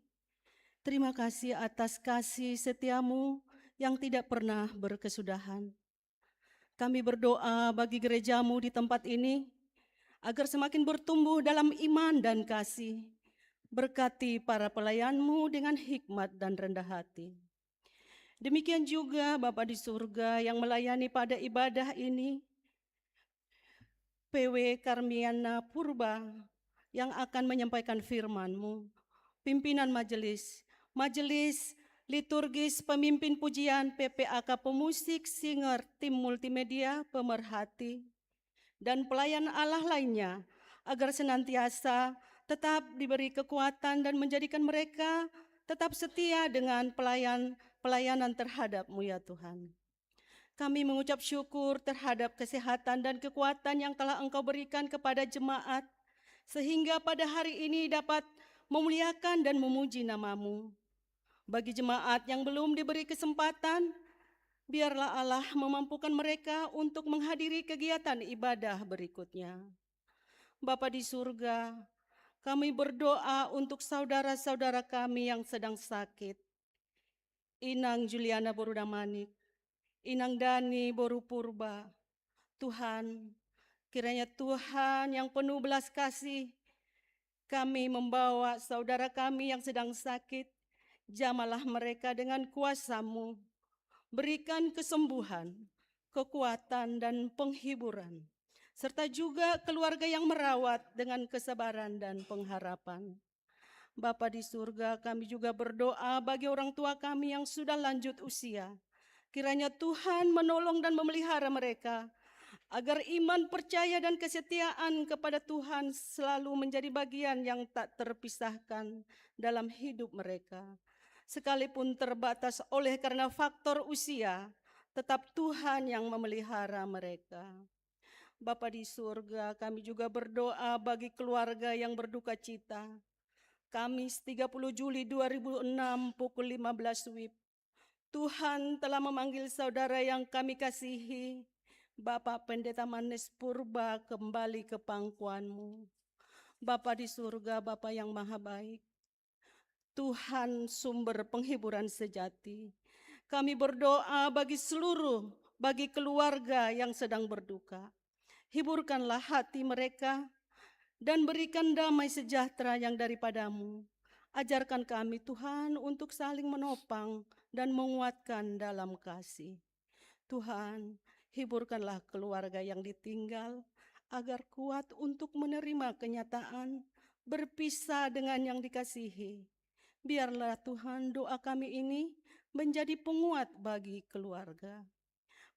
Terima kasih atas kasih setia-Mu yang tidak pernah berkesudahan. Kami berdoa bagi gereja-Mu di tempat ini, agar semakin bertumbuh dalam iman dan kasih. Berkati para pelayan-Mu dengan hikmat dan rendah hati. Demikian juga Bapa di surga yang melayani pada ibadah ini, P W Karmiana Purba yang akan menyampaikan firman-Mu. Pimpinan majelis, majelis liturgis, pemimpin pujian, P P A K, pemusik, singer, tim multimedia, pemerhati, dan pelayan Allah lainnya, agar senantiasa tetap diberi kekuatan dan menjadikan mereka tetap setia dengan pelayan, pelayanan terhadap-Mu, ya Tuhan. Kami mengucap syukur terhadap kesehatan dan kekuatan yang telah Engkau berikan kepada jemaat, sehingga pada hari ini dapat memuliakan dan memuji nama-Mu. Bagi jemaat yang belum diberi kesempatan, biarlah Allah memampukan mereka untuk menghadiri kegiatan ibadah berikutnya. Bapa di surga, kami berdoa untuk saudara-saudara kami yang sedang sakit. Inang Juliana boru Damanik, Inang Dani boru Purba. Tuhan, kiranya Tuhan yang penuh belas kasih, kami membawa saudara kami yang sedang sakit, jamalah mereka dengan kuasa-Mu. Berikan kesembuhan, kekuatan, dan penghiburan, serta juga keluarga yang merawat dengan kesabaran dan pengharapan. Bapa di surga, kami juga berdoa bagi orang tua kami yang sudah lanjut usia. Kiranya Tuhan menolong dan memelihara mereka, agar iman, percaya, dan kesetiaan kepada Tuhan selalu menjadi bagian yang tak terpisahkan dalam hidup mereka. Sekalipun terbatas oleh karena faktor usia, tetap Tuhan yang memelihara mereka. Bapa di surga, kami juga berdoa bagi keluarga yang berduka cita. Kamis tiga puluh Juli dua ribu enam pukul lima belas wib. Tuhan telah memanggil saudara yang kami kasihi, Bapak Pendeta Manes Purba, kembali ke pangkuanmu. Bapa di surga, Bapa yang maha baik, Tuhan sumber penghiburan sejati. Kami berdoa bagi seluruh, bagi keluarga yang sedang berduka. Hiburkanlah hati mereka dan berikan damai sejahtera yang daripada-Mu. Ajarkan kami, Tuhan, untuk saling menopang dan menguatkan dalam kasih. Tuhan, hiburkanlah keluarga yang ditinggal agar kuat untuk menerima kenyataan berpisah dengan yang dikasihi. Biarlah, Tuhan, doa kami ini menjadi penguat bagi keluarga.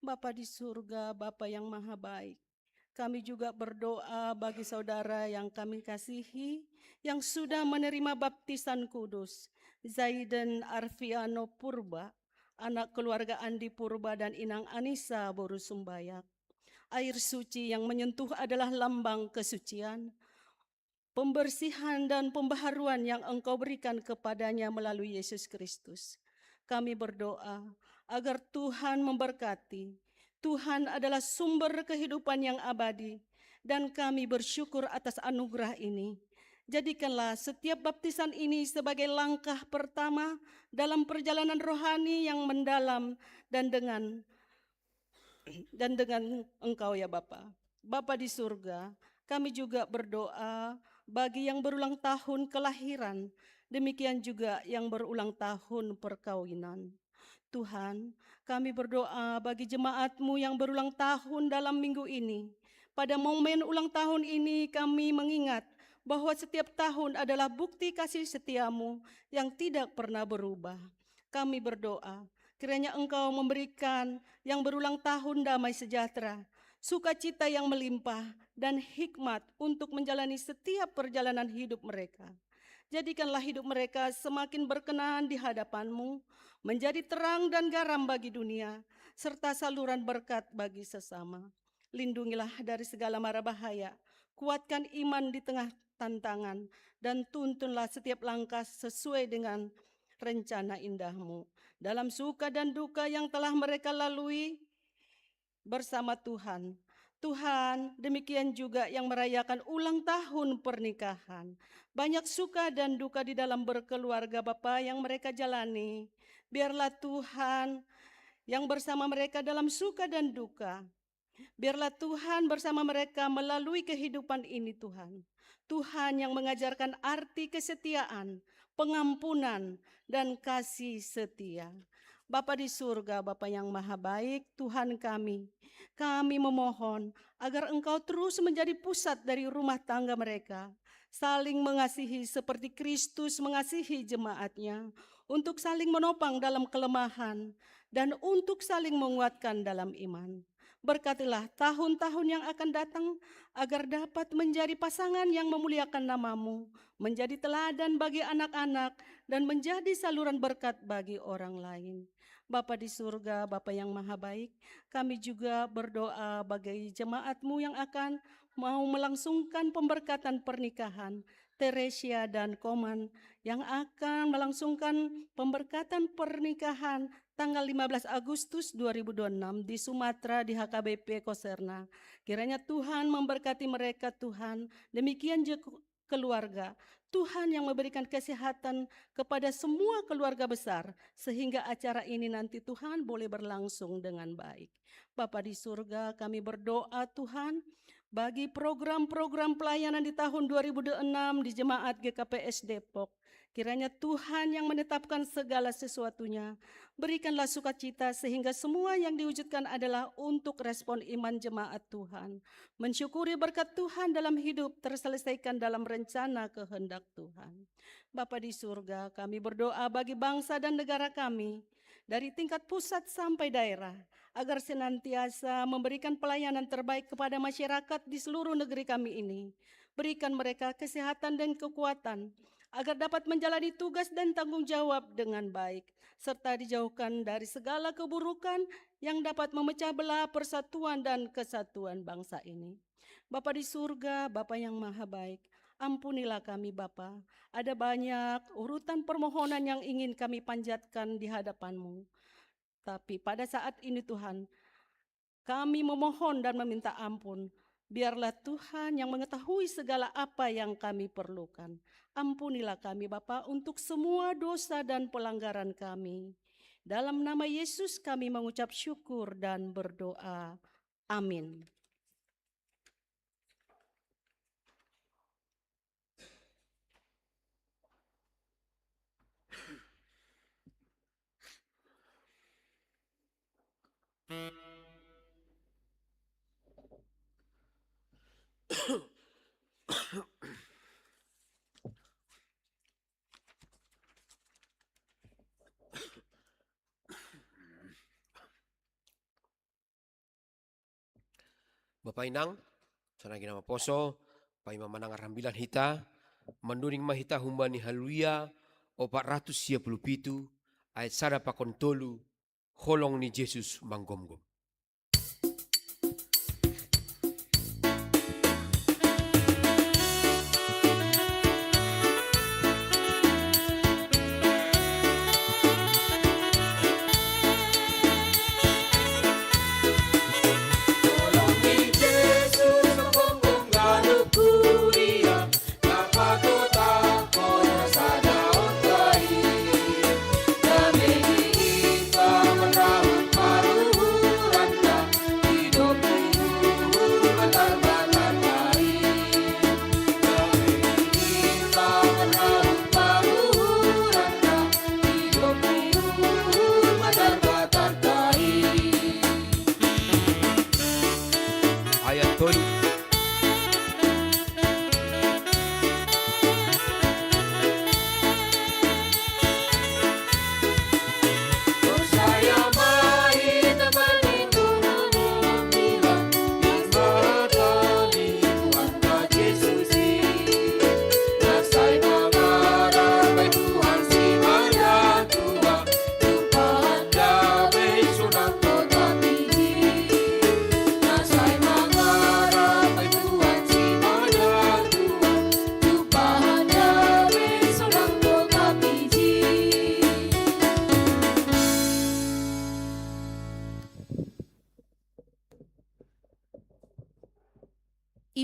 Bapa di surga, Bapa yang maha baik, kami juga berdoa bagi saudara yang kami kasihi, yang sudah menerima baptisan kudus, Zaiden Arfiano Purba, anak keluarga Andi Purba dan Inang Anissa boru Sumbayak. Air suci yang menyentuh adalah lambang kesucian, pembersihan, dan pembaharuan yang Engkau berikan kepadanya melalui Yesus Kristus. Kami berdoa agar Tuhan memberkati. Tuhan adalah sumber kehidupan yang abadi, dan kami bersyukur atas anugerah ini. Jadikanlah setiap baptisan ini sebagai langkah pertama dalam perjalanan rohani yang mendalam dan dengan dan dengan Engkau, ya Bapa. Bapa di surga, kami juga berdoa bagi yang berulang tahun kelahiran, demikian juga yang berulang tahun perkawinan. Tuhan, kami berdoa bagi jemaat-Mu yang berulang tahun dalam minggu ini. Pada momen ulang tahun ini, kami mengingat bahwa setiap tahun adalah bukti kasih setia-Mu yang tidak pernah berubah. Kami berdoa, kiranya Engkau memberikan yang berulang tahun damai sejahtera, sukacita yang melimpah, dan hikmat untuk menjalani setiap perjalanan hidup mereka. Jadikanlah hidup mereka semakin berkenan di hadapan-Mu, menjadi terang dan garam bagi dunia, serta saluran berkat bagi sesama. Lindungilah dari segala mara bahaya, kuatkan iman di tengah tantangan, dan tuntunlah setiap langkah sesuai dengan rencana indah-Mu. Dalam suka dan duka yang telah mereka lalui bersama Tuhan. Tuhan, demikian juga yang merayakan ulang tahun pernikahan. Banyak suka dan duka di dalam berkeluarga Bapa yang mereka jalani. Biarlah Tuhan yang bersama mereka dalam suka dan duka. Biarlah Tuhan bersama mereka melalui kehidupan ini, Tuhan. Tuhan yang mengajarkan arti kesetiaan, pengampunan, dan kasih setia. Bapa di surga, Bapa yang maha baik, Tuhan kami, kami memohon agar Engkau terus menjadi pusat dari rumah tangga mereka, saling mengasihi seperti Kristus mengasihi jemaatnya, untuk saling menopang dalam kelemahan, dan untuk saling menguatkan dalam iman. Berkatilah tahun-tahun yang akan datang, agar dapat menjadi pasangan yang memuliakan nama-Mu, menjadi teladan bagi anak-anak, dan menjadi saluran berkat bagi orang lain. Bapa di surga, Bapa yang maha baik, kami juga berdoa bagi jemaat-Mu yang akan mau melangsungkan pemberkatan pernikahan, Teresia dan Koman, yang akan melangsungkan pemberkatan pernikahan tanggal lima belas Agustus dua ribu dua puluh enam di Sumatera, di H K B P Koserna. Kiranya Tuhan memberkati mereka, Tuhan. Demikian juga keluarga. Tuhan yang memberikan kesehatan kepada semua keluarga besar, sehingga acara ini nanti, Tuhan, boleh berlangsung dengan baik. Bapa di surga, kami berdoa, Tuhan, bagi program-program pelayanan di tahun dua ribu dua puluh enam di Jemaat G K P S Depok. Kiranya Tuhan yang menetapkan segala sesuatunya. Berikanlah sukacita sehingga semua yang diwujudkan adalah untuk respon iman jemaat Tuhan. Mensyukuri berkat Tuhan dalam hidup terselesaikan dalam rencana kehendak Tuhan. Bapa di surga, kami berdoa bagi bangsa dan negara kami, dari tingkat pusat sampai daerah, agar senantiasa memberikan pelayanan terbaik kepada masyarakat di seluruh negeri kami ini. Berikan mereka kesehatan dan kekuatan, agar dapat menjalani tugas dan tanggung jawab dengan baik, serta dijauhkan dari segala keburukan yang dapat memecah belah persatuan dan kesatuan bangsa ini. Bapa di surga, Bapa yang maha baik, ampunilah kami, Bapa. Ada banyak urutan permohonan yang ingin kami panjatkan di hadapan-Mu. Tapi pada saat ini, Tuhan, kami memohon dan meminta ampun. Biarlah Tuhan yang mengetahui segala apa yang kami perlukan. Ampunilah kami, Bapa, untuk semua dosa dan pelanggaran kami. Dalam nama Yesus kami mengucap syukur dan berdoa. Amin. Bapa inang, sonari na maposo, paima manangar hambilan hita, mandoning ma hita humbani Haleluya opat ratus sia puluh pitu, ayat sada pakon tolu, holong ni Jesus manggomgom.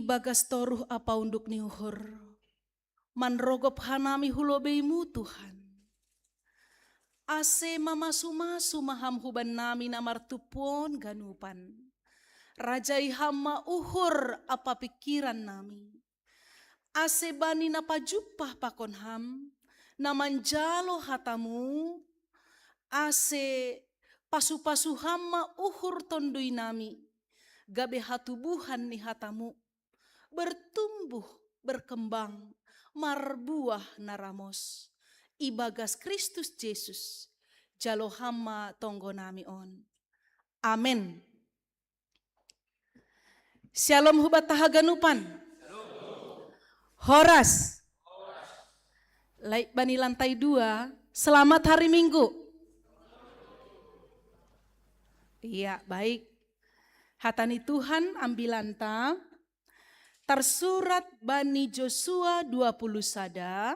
Ibagas toruh apaunduk ni uhur, manrogop hanami hu lobeimu Tuhan. Ase mamasu-masu ma Ham huban nami na martumpuon ganupan. Rajai Ham ma uhur ampa pingkiran nami. Ase bani na pajumpah pakon Ham, na manjalo hatamu, ase pasu-pasu Ham ma uhur tondui nami, gabe hatubuhan ni hatamu, bertumbuh, berkembang, marbuah na ramos. Ibagas Kristus Jesus, jalo Ham ma tonggo nami on. Amen. Syalom hubata haganupan. Horas. Laik bani lantai dua, selamat hari Minggu. Iya, baik. Hata ni Tuhan ambilanta tersurat bani Josua dua puluh sada,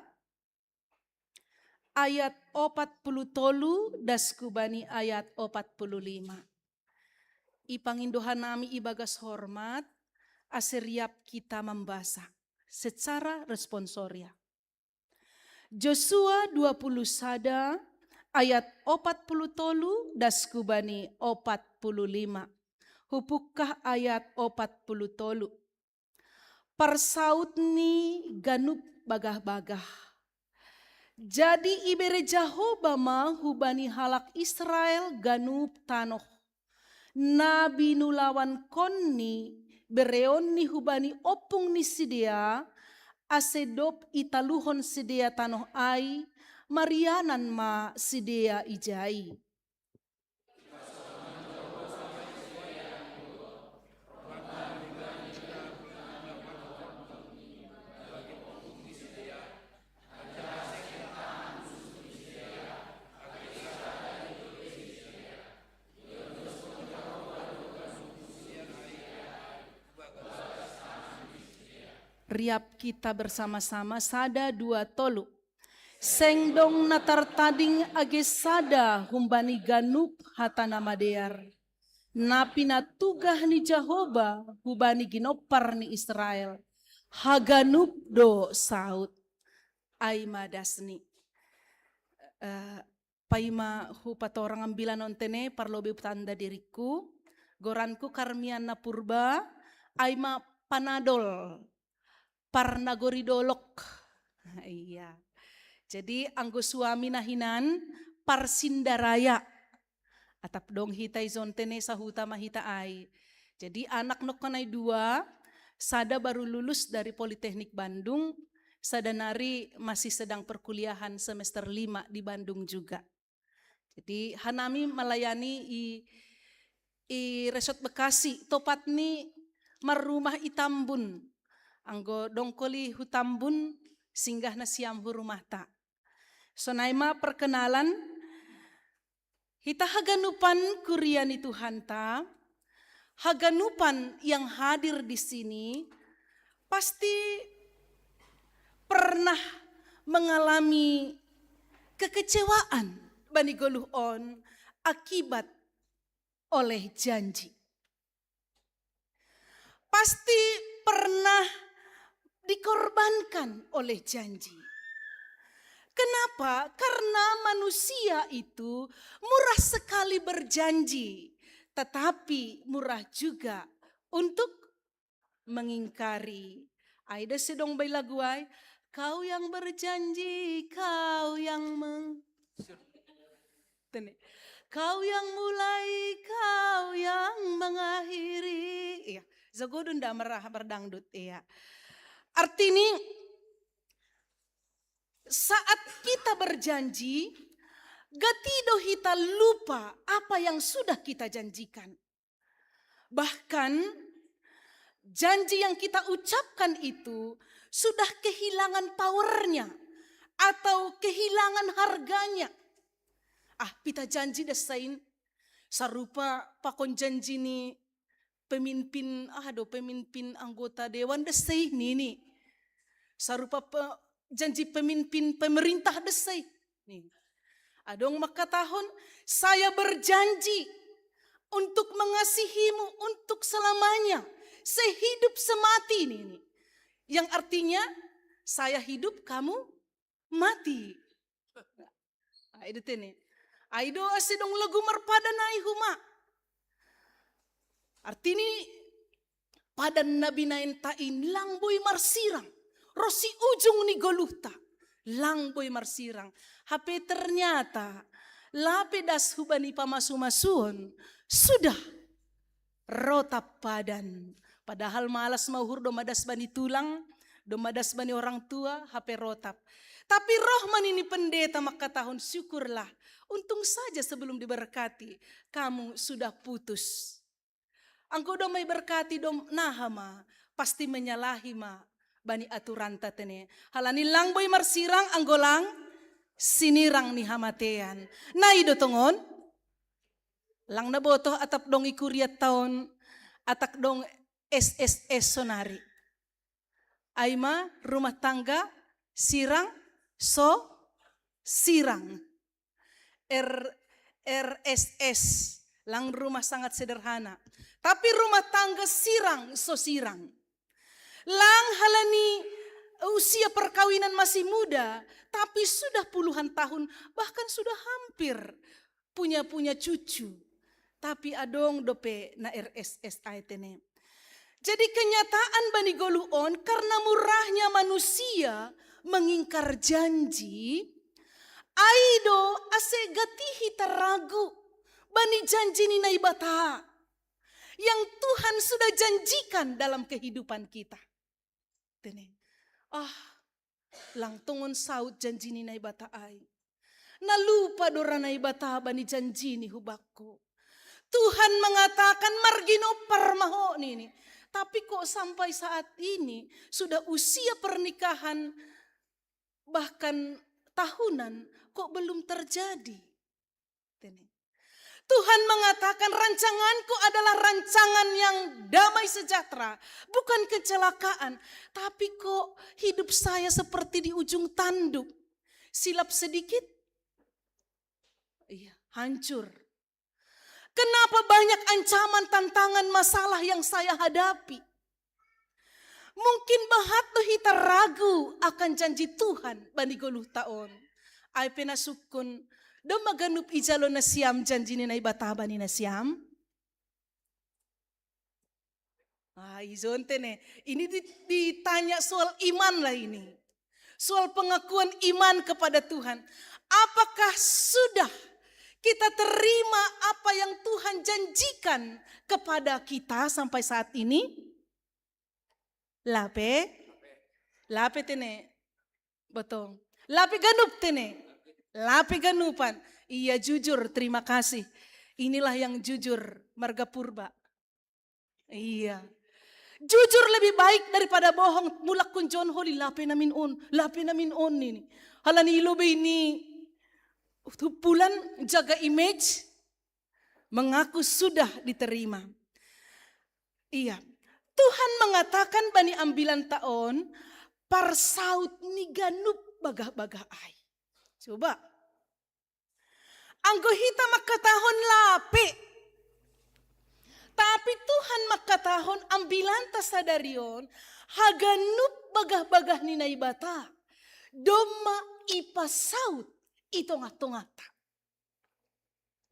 ayat opat puluh tolu das hu bani ayat opat puluh lima. Ipangindo hanami ibagas hormat, ase riap kita mambasa secara responsoria. Josua dua puluh sada ayat opat puluh tolu das hu bani opat puluh lima. Hupungkah ayat opat puluh tolu. Parsaut ni ganup bagah-bagah. Jadi ibere Jahoba ma hubani halak Israel ganup tanoh. Na binulawankonni bereonni hubani ompung ni sidea, ase dob italuhon sidea tanoh ai, marianan ma sidea ijai. Riap kita bersama-sama, sada, dua, tolu. Seng dong na tartading age sada humbani ganup hata na madear, na pinatugah ni Jahoba hubani ginompar ni Israel. Haganup do saut. Ai ma dasni. Eh, paima hupatorang ambilan on tene, parlobei hutanda diringku. Goranku Karmiana Purba, ai ma Panadol, parnagori dolok. Iya. Jadi anggo suami na hinan parsindaraya. Atap dong hita ijon tene, sahuta ma hita ai. Jadi anak nongkon ai dua, sada baru lulus dari Politeknik Bandung, sada nari masih sedang perkuliahan semester lima di Bandung juga. Jadi hanami melayani i, i Resort Bekasi, topatni marrumah i Tambun. Anggo dong koli hu Tambun, singgah nasiam hu rumahta. Sonai ma perkenalan. Hita haganupan kuria ni Tuhanta, haganupan yang hadir di sini pasti pernah mengalami kekecewaan bani goluh on akibat oleh janji. Pasti pernah dikorbankan oleh janji. Kenapa? Karena manusia itu murah sekali berjanji, tetapi murah juga untuk mengingkari. Ai da sedong bai lagu ai, kau yang berjanji, kau yang meng-, tene. Kau yang mulai, kau yang mengakhiri. Iya, zago do nda merah berdangdut, iya. Artini, saat kita berjanji, gati do hita lupa apa yang sudah kita janjikan. Bahkan janji yang kita ucapkan itu sudah kehilangan powernya atau kehilangan harganya. Ah, pita janji da sain, sarupa pakon janji ni pemimpin, ah do, pemimpin anggota dewan da sai nini. Sarupa pe-, janji pemimpin pemerintah da sai. Nih. Adong mangkatahon, saya berjanji untuk mengasihimu untuk selamanya. sehidup semati ini, ini. Yang artinya saya hidup, kamu mati. Ai do tene. Ai do ase dong lagu marpadan ai huma. Artini padan na binaen ta in lang boi marsirang. Ro si ujung ni goluhta. Lang boi marsirang. Hape ternyata lape das hubani pamasu-masuon. Sudah rotap padan. Padahal malas ma uhur do madas bani tulang, do madas bani orang tua, hape rotap. Tapi roh ma nini pendeta mangkatahon syukurlah. Untung saja sebelum diberkati, kamu sudah putus. Anggo doma iberkati doma naha ma, pasti menyalahi ma bani aturanta tene. Halani lang boi marsirang anggo lang sinirang ni hamatean. Na i do tongon? Lang na botoh atap dong i kuriatta on, atap dong S S S sonari. Ai ma rumah tangga sirang so sirang. R, R S S, lang rumah sangat sederhana. Tapi rumah tangga sirang so sirang. Lang halani usia perkawinan masih muda, tapi sudah puluhan tahun, bahkan sudah hampir punya-punya cucu. Tapi adong dope na R S S ai tene. Jadi kenyataan bani goluh on karena murahnya manusia mengingkar janji, ai do ase gati hita ragu bani janji ni Naibata yang Tuhan sudah janjikan dalam kehidupan kita. Tene. Ah, lang tongon saut janji ni Naibata ai. Na lupa do ra Naibata bani janjini hubakku. Tuhan mengatakan marginompar ma ho nini. Tapi kok sampai saat ini sudah usia pernikahan bahkan tahunan kok belum terjadi. Tene. Tuhan mengatakan rancanganku adalah rancangan yang damai sejahtera, bukan kecelakaan. Tapi kok hidup saya seperti di ujung tanduk. Silap sedikit, iya, hancur. Kenapa banyak ancaman, tantangan, masalah yang saya hadapi? Mungkin bahat do hita ragu akan janji Tuhan bani goluhta on. Ai pe na sungkun, doma ganup ijalo nasiam janji ni Naibata bani nasiam? Ah, ijon tene. Ini di- ditanya soal iman lah ini. Soal pengakuan iman kepada Tuhan. Apakah sudah kita terima apa yang Tuhan janjikan kepada kita sampai saat ini? Lape? Lape tene. Betul. Lape ganup tene. Lape ganupan. Iya, jujur, terima kasih. Inilah yang jujur, marga Purba. Iya. Jujur lebih baik daripada bohong. Mulak kunjon holi lape namin on, lape namin on ini. Halani ilo be ini, pulan jaga image, mengaku sudah diterima. Iya. Tuhan mengatakan bani ambilanta on, parsaut ni ganup bagah-bagah ai. Coba. Anggo hita mangkatahon lape. Tapi Tuhan mangkatahon ambilanta sadari on, haganup bagah-bagah ni Naibata. Domma ipasaut i tongah-tongahta.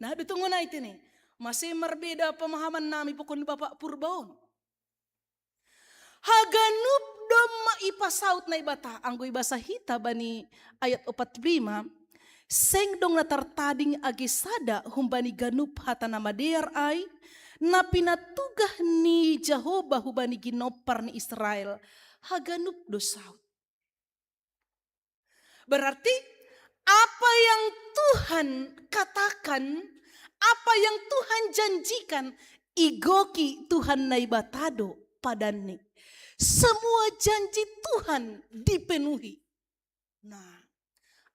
Nah, do tongon ai tene. Masih marbeda pemahaman nami pokon Bapak Purba on. Haganup domma ipasaut Naibata, anggo ibasa hita bani ayat opat puluh lima, seng dong na tartading age sada humbani ganup hata na madear ai, na pinatugah ni Jahoba hubani ginompar ni Israel, haganup do saut. Berarti apa yang Tuhan katakan, apa yang Tuhan janjikan, igoki Tuhan Naibata do padanni. Semua janji Tuhan dipenuhi. Nah,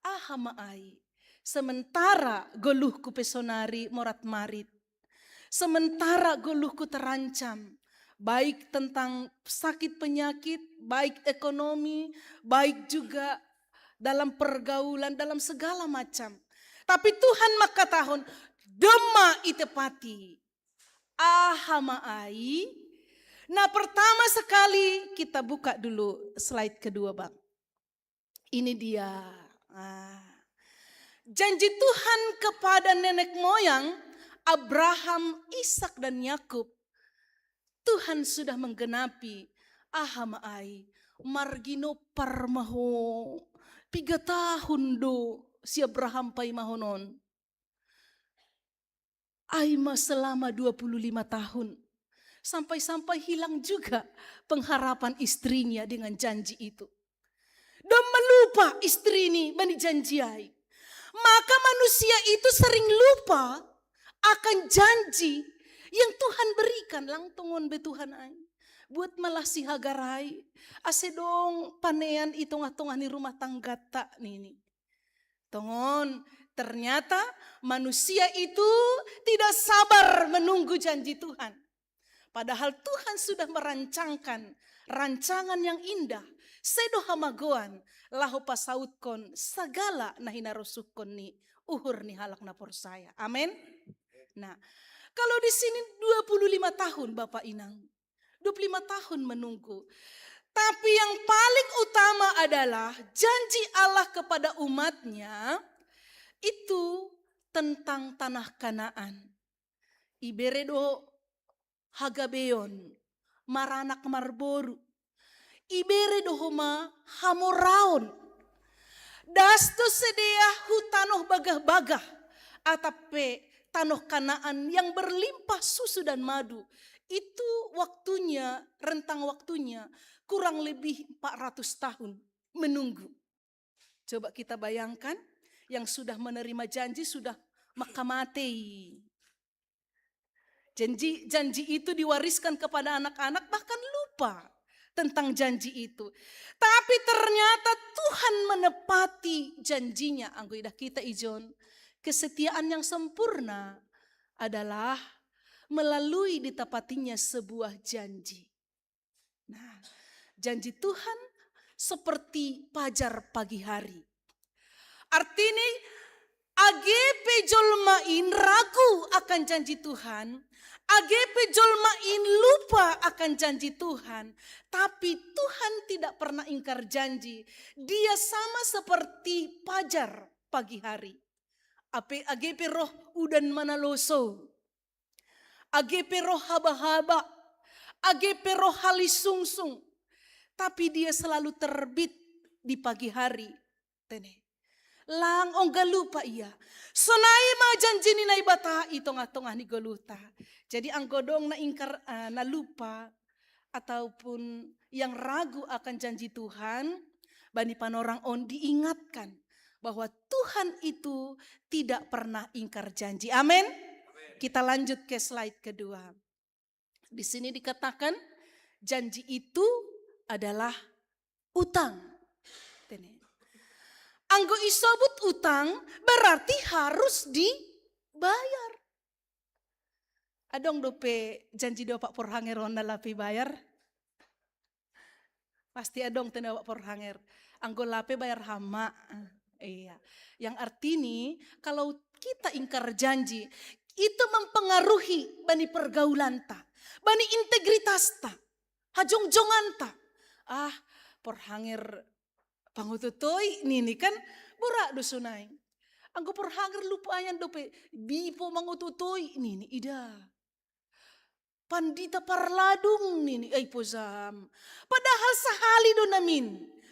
aha ma ai? Sementara goluhku pe sonari morat marit. Sementara goluhku terancam, baik tentang sakit penyakit, baik ekonomi, baik juga dalam pergaulan, dalam segala macam. Tapi Tuhan mangkatahon, domma itepati. Aha ma ai? Nah, pertama sekali kita buka dulu slide kedua, Bang. Ini dia. Ah. Janji Tuhan kepada nenek moyang Abraham, Ishak, dan Yakub, Tuhan sudah menggenapi. Aha ma ai, marginompar ma ho. Piga tahun do si Abraham paimahonon. Ai ma selama dua puluh lima tahun. Sampai-sampai hilang juga pengharapan istrinya dengan janji itu. Doma lupa istri ni bani janji ai. Maka manusia itu sering lupa akan janji yang Tuhan berikan. Lang tongon be Tuhan ai. Buat ma lah si Hagar ai. Ase dong panean i tongah-tongah ni rumah tanggata nini. Tongon, ternyata manusia itu tidak sabar menunggu janji Tuhan. Padahal Tuhan sudah merancangkan rancangan yang indah, sedo hamagoan, laho pasautkon sagala na hinarosuhkon ni uhur ni halak na porsaya. Amin. Nah, kalau di sini dua puluh lima tahun Bapak Inang, dua puluh lima tahun menunggu. Tapi yang paling utama adalah janji Allah kepada umatnya itu tentang tanah Kanaan. Ibere do hagabeon, maranak marboru. Ibere do homa hamoraon. Das do sidea hu tanoh bagah-bagah, atap pe tanoh Kanaan yang berlimpah susu dan madu. Itu waktunya, rentang waktunya kurang lebih empat ratus tahun menunggu. Coba kita bayangkan, yang sudah menerima janji sudah makamatei. Janji, janji itu diwariskan kepada anak-anak, bahkan lupa tentang janji itu. Tapi ternyata Tuhan menepati janjinya. Anggo idah kita ijon, kesetiaan yang sempurna adalah melalui ditepatinya sebuah janji. Nah, janji Tuhan seperti pajar pagi hari. Artini, age pe jolma in ragu akan janji Tuhan, age pe jolma in lupa akan janji Tuhan, tapi Tuhan tidak pernah ingkar janji. Dia sama seperti pajar pagi hari. Ape age pe roh udan manaloso, age pe roh haba-haba, age pe roh halisungsung, tapi dia selalu terbit di pagi hari. Tene. Lang ongga lupa ia. Sonai ma janji ni Naibata i tongah-tongah ni goluhta. Jadi anggo dong na ingkar, eh, na lupa ataupun yang ragu akan janji Tuhan, bani panorang on diingatkan bahwa Tuhan itu tidak pernah ingkar janji. Amin. Kita lanjut ke slide kedua. Di sini dikatakan janji itu adalah utang. Tene. Anggo isobut utang berarti harus dibayar. Adong dope janji do Pak Porhanger on na lape bayar? Pasti adong tene Pak Porhanger. Anggo lape bayar hama. Iya. Yang artini kalau kita ingkar janji, itu mempengaruhi bani pergaulanta, bani integritasta, hajongjonganta. Ah, Porhanger pangototoi nini kan, borat do sonai. Anggo Porhanger lupa ayan dope, bipo mangototoi nini, ida. Pandita parladung nini, ai pozam. Padahal sahali do namin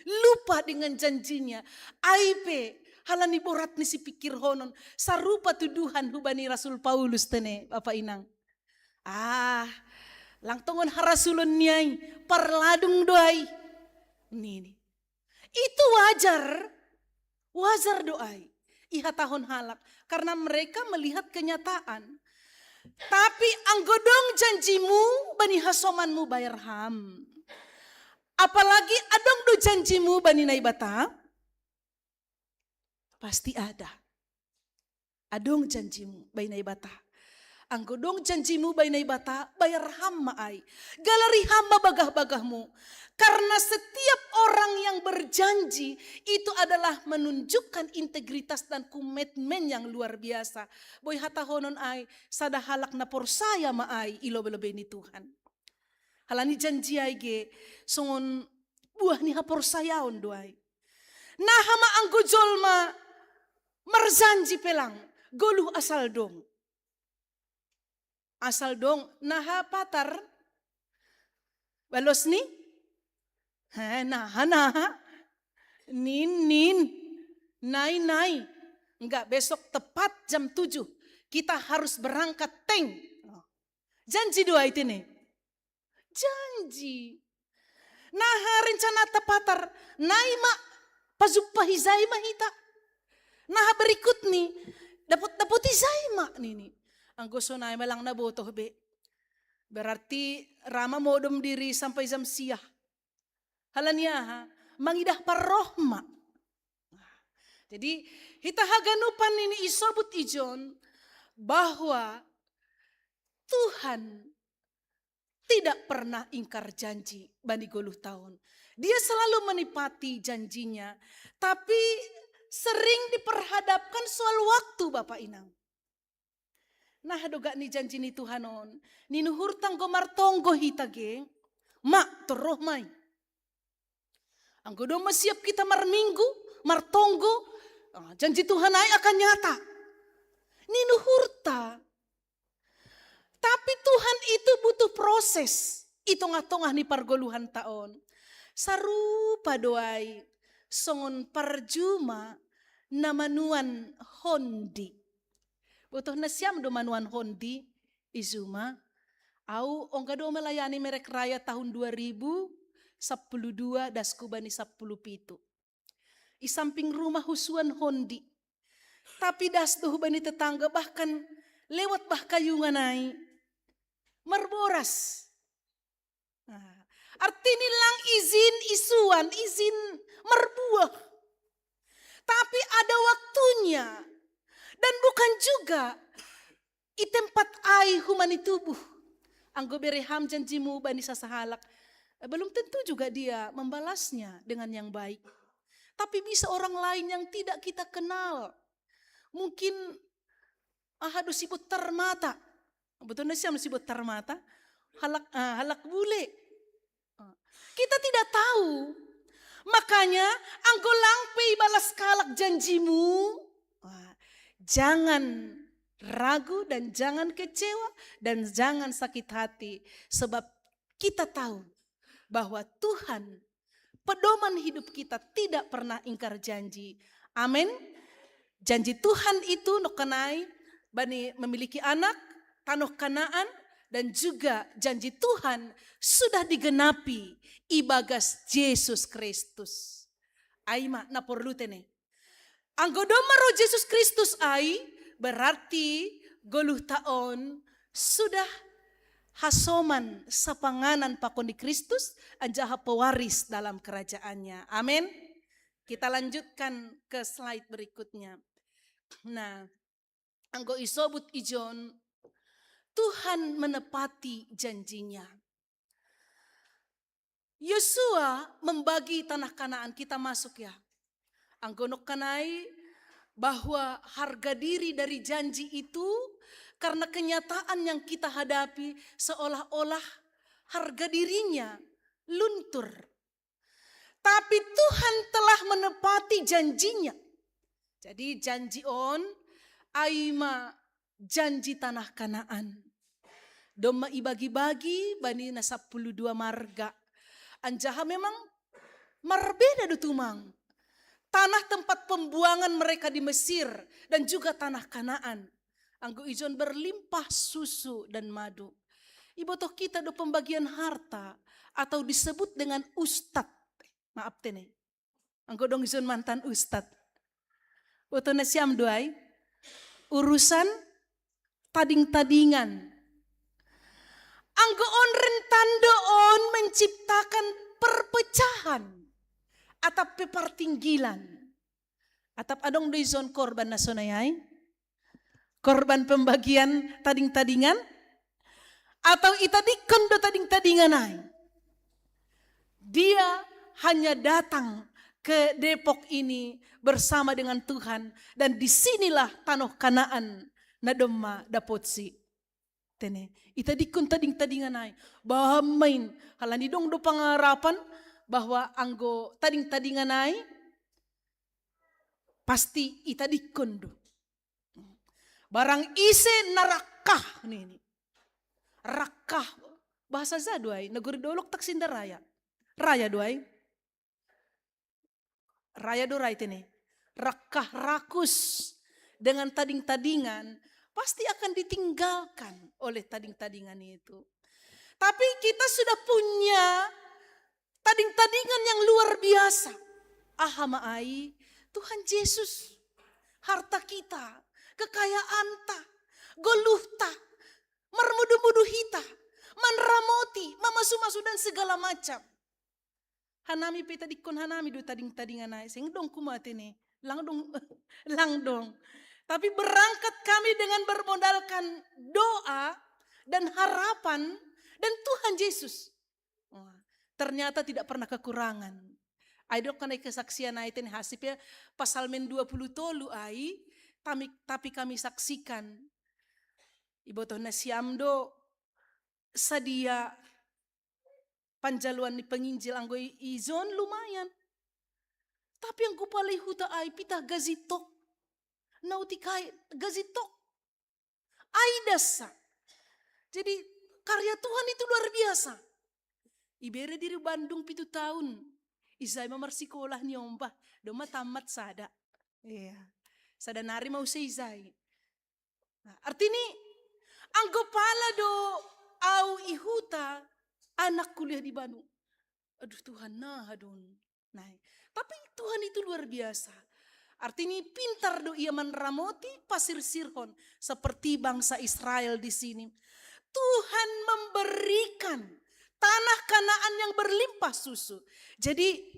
lupa dengan janjinya. Ai pe halani borat ni sipikirhonon, sarupa tuduhan hubani Rasul Paulus tene, Bapak Inang. Ah, lang tongon harasulon ni ai, parladung do ai. Nini. Itu wajar, wajar do ai. Ihatahon halak, karena mereka melihat kenyataan. Tapi anggo dong janjimu bani hasomanmu bayar ham. Apalagi adong do janjimu bani Naibata, pasti ada. Adong janjimu bani Naibata. Anggo dong janjimu bani Naibata, bayar ham ma ai. Galari ham ma bagah-bagahmu. Karena setiap orang yang berjanji itu adalah menunjukkan integritas dan komitmen yang luar biasa. Boi hatahonon ai, sada halak na porsaya ma ai i lobei-lobei ni Tuhan. Halani janji ai ge songon buah ni haporsayaon do ai. Naha ma anggo jolma marjanji pe lang, goluh asal dong. Asal dong, naha patar? Balos ni? He, naha, naha. Nin, nin. Nai, nai. Enggak, besok tepat jam tujuh. Kita harus berangkat, teng. Janji do ai tene. Janji. Naha rencana ta patar, nai ma pajumpah ijai ma hita. Naha berikut ni, dapot-dapot ijai ma nini. Anggo sonai ma lang na botoh be. Berarti ra ma modom diri sampai jam sia. Halani aha? Mangidah parroh ma. Jadi, hita haganupan nini isobut ijon bahwa Tuhan tidak pernah ingkar janji bani goluh taon. Dia selalu menepati janjinya, tapi sering diperhadapkan soal waktu, Bapak Inang. Nah, doga ni janji ni Tuhan on, ninuhurta anggo martonggo hita ge, ma torroh mai. Anggo domma siap kita marminggu, martonggo, ah, janji Tuhan ai akan nyata. Ninuhurta. Tapi Tuhan itu butuh proses i tongah-tongah ni pargoluhan taon. Sarupa do ai songon parjuma na manuan hondi. Botoh nasiam do manuan hondi i juma? Au ongga do melayani merek raya tahun dua ribu sepuluh dua, dasku bani sepuluh pitu. I samping rumah husuan hondi. Tapi das do hubani tetangga, bahkan lewat bah kayungan ai marboras. Nah, artini lang izin isuan, izin marbuah. Tapi ada waktunya. Dan bukan juga i tempat ai humani tubuh. Anggo bere ham janjimu bani sasahalak, eh, belum tentu juga dia membalasnya dengan yang baik. Tapi bisa orang lain yang tidak kita kenal. Mungkin aha do sibot tarmata. Betul na siam sibot tarmata? Halak, ah, halak bule. Ah. Kita tidak tahu. Makanya anggo lang pe ibalas kalak janjimu, ah, jangan ragu dan jangan kecewa dan jangan sakit hati. Sebab kita tahu bahwa Tuhan, pedoman hidup kita tidak pernah ingkar janji. Amin. Janji Tuhan itu nokkanai bani memiliki anak, tanoh Kanaan, dan juga janji Tuhan sudah digenapi ibagas Jesus Kristus. Ai ma na porlu tene. Anggo domma ro Jesus Kristus ai, berarti goluh taon sudah hasoman sapanganan pakon ni Kristus anjaha pewaris dalam kerajaannya. Amin. Kita lanjutkan ke slide berikutnya. Nah, anggo isobut ijon, Tuhan menepati janjinya. Yosua membagi tanah Kanaan, kita masuk ya. Anggo nokkanai bahwa harga diri dari janji itu karena kenyataan yang kita hadapi seolah-olah harga dirinya luntur. Tapi Tuhan telah menepati janjinya. Jadi janji on ai ma janji tanah Kanaan. Domma ibagi-bagi bani na sepuluh dua marga. Anjaha memang marbeda do tumang tanah tempat pembuangan mereka di Mesir dan juga tanah Kanaan. Anggo ijon berlimpah susu dan madu. Ibotoh kita do pembagian harta atau disebut dengan ustad. Maaf tene. Anggo dong ijon mantan ustad. Botoh nasiam do ai. Urusan tading-tadingan. Anggo on rentan do on menciptakan perpecahan atap pe partinggilan. Atap adong do ijon korban na sonai ai? Korban pembagian tading-tadingan? Atau itadingkon do tading-tadingan ai? Dia hanya datang ke Depok ini bersama dengan Tuhan, dan disinilah tanoh Kanaan na domma dapotsi. Tene, itadikkon tading-tadingan ai. Bah main, halani dong do pangarapan bahwa anggo tading-tadingan ai, pasti itadikkon do. Barang ise na rakkah nini. Rakkah, bahasa za do ai, nagori dolok taksinda raya. Raya do ai. Raya do rai tene. Rakkah rakus dengan tading-tadingan pasti akan ditinggalkan oleh tading-tadingan itu. Tapi kita sudah punya tading-tadingan yang luar biasa. Aha ma ai? Tuhan Yesus. Harta kita, kekayaanta, goluhta, marmudu-mudu hita, manramoti, mamasu-masu dan segala macam. Hanami pe itadikkon hanami do tading-tadingan ai, seng dong kumatene, lang dong, lang dong. Tapi berangkat kami dengan bermodalkan doa dan harapan dan Tuhan Yesus. Wah, ternyata tidak pernah kekurangan. Ai dok kanai kesaksian ai tene hasip ya, Psalmen dua puluh tolu ai, tapi, tapi kami saksikan. Ibotohna siam do sadia panjaluan ni penginjil anggo i, ijon lumayan. Tapi anggo pala i huta ai pitah gaji tok. Nautik ai gaji tok. Ai dasa. Jadi karya Tuhan itu luar biasa. Ibere diri Bandung pitu tahun. Izai ma marsikolah ni ombah. Doma tamat sada. Iya. Sada nari mau seizai. Nah, artini anggo pala do au i huta, anak kuliah di Bandung. Aduh Tuhan, nah adun. Nah, tapi Tuhan itu luar biasa. Artini pintar do ia manramoti pasirsirhon seperti bangsa Israel di sini. Tuhan memberikan tanah Kanaan yang berlimpah susu. Jadi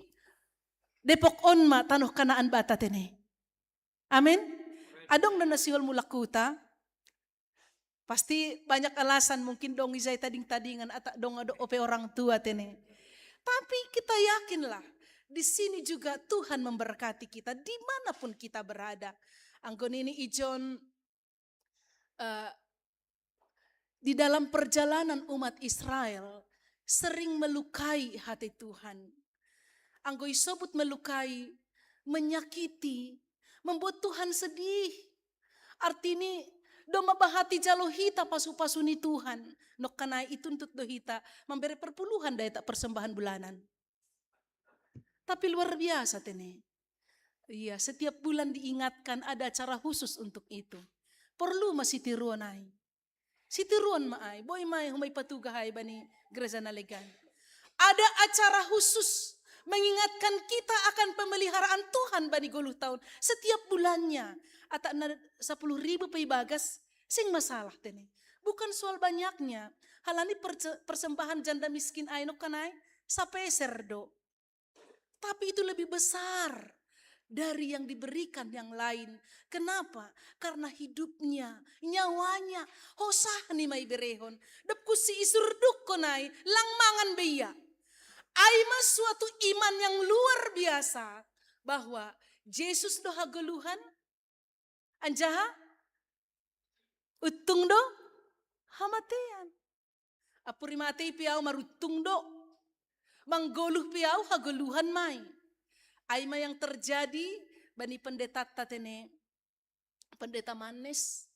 Depok on ma tanoh Kanaan bata tene. Amin. Adong na nasihol mulak huta. Pasti banyak alasan, mungkin dong izai tading-tadingan atau dong ada ope orang tua tene. Tapi kita yakinlah di sini juga Tuhan memberkati kita dimanapun kita berada. Anggo nini ijon uh, di dalam perjalanan umat Israel sering melukai hati Tuhan. Anggo isobut melukai, menyakiti, membuat Tuhan sedih. Artini doma bahati jalo hita pasu-pasu ni Tuhan. Nokkanai ituntut do hita memberi perpuluhan daya tak persembahan bulanan. Tapi luar biasa tene. Iya, setiap bulan diingatkan ada acara khusus untuk itu. Perlu masih tiruan ai. Sitiruon ma ai, boi ma ai humai patuga ai bani gereja na legan. Ada acara khusus mengingatkan kita akan pemeliharaan Tuhan bani goluh tahun. Setiap bulannya, atak na sepuluh ribu pe ibagas, sing masalah tene. Bukan soal banyaknya, halani persembahan janda miskin ai nokkanai sapeser do. Tapi itu lebih besar dari yang diberikan yang lain. Kenapa? Karena hidupnya, nyawanya, hosah ni mai berehon. Dapku si isur dukko nai, lang mangan beia. Ai ma suatu iman yang luar biasa bahwa Yesus do hagoluhan, anjaha uttung do hamatean. Apuri matei piau maruttung do. Manggoluh piau hagoluhan mai. Ai ma yang terjadi bani pendeta tatene, pendeta Manes,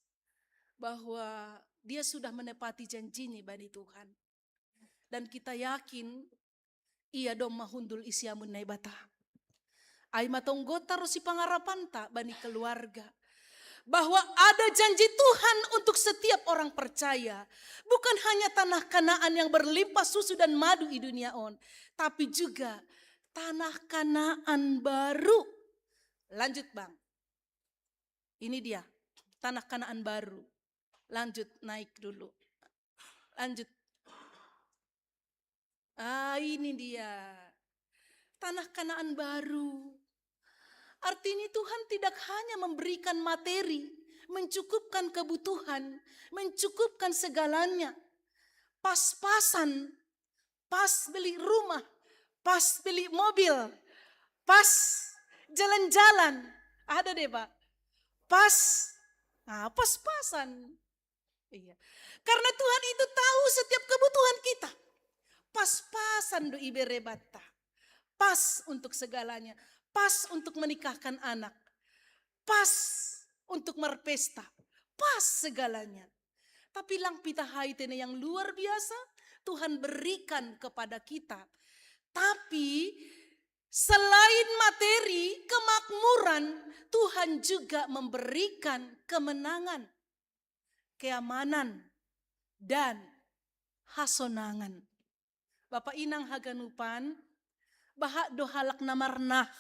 bahwa dia sudah menepati janjinya bani Tuhan. Dan kita yakin ia dong mahundul isi amun Naibata. Ai matonggonta ro si pangarapanta bani keluarga. Bahwa ada janji Tuhan untuk setiap orang percaya. Bukan hanya tanah Kanaan yang berlimpah susu dan madu di dunia on, tapi juga tanah Kanaan baru. Lanjut Bang. Ini dia tanah Kanaan baru. Lanjut naik dulu. Lanjut. Ah, ini dia. Tanah Kanaan baru. Artinya Tuhan tidak hanya memberikan materi, mencukupkan kebutuhan, mencukupkan segalanya. Pas-pasan, pas beli rumah, pas beli mobil, pas jalan-jalan. Ada deh Pak. Pas, nah, pas-pasan. Iya. Karena Tuhan itu tahu setiap kebutuhan kita. Pas-pasan do ibere banta. Pas untuk segalanya. Pas untuk menikahkan anak. Pas untuk merpesta. Pas segalanya. Tapi lang pita hai tene yang luar biasa Tuhan berikan kepada kita. Tapi selain materi, kemakmuran, Tuhan juga memberikan kemenangan, keamanan, dan hasonangan. Bapa inang haganupan, baha do halak na marnah,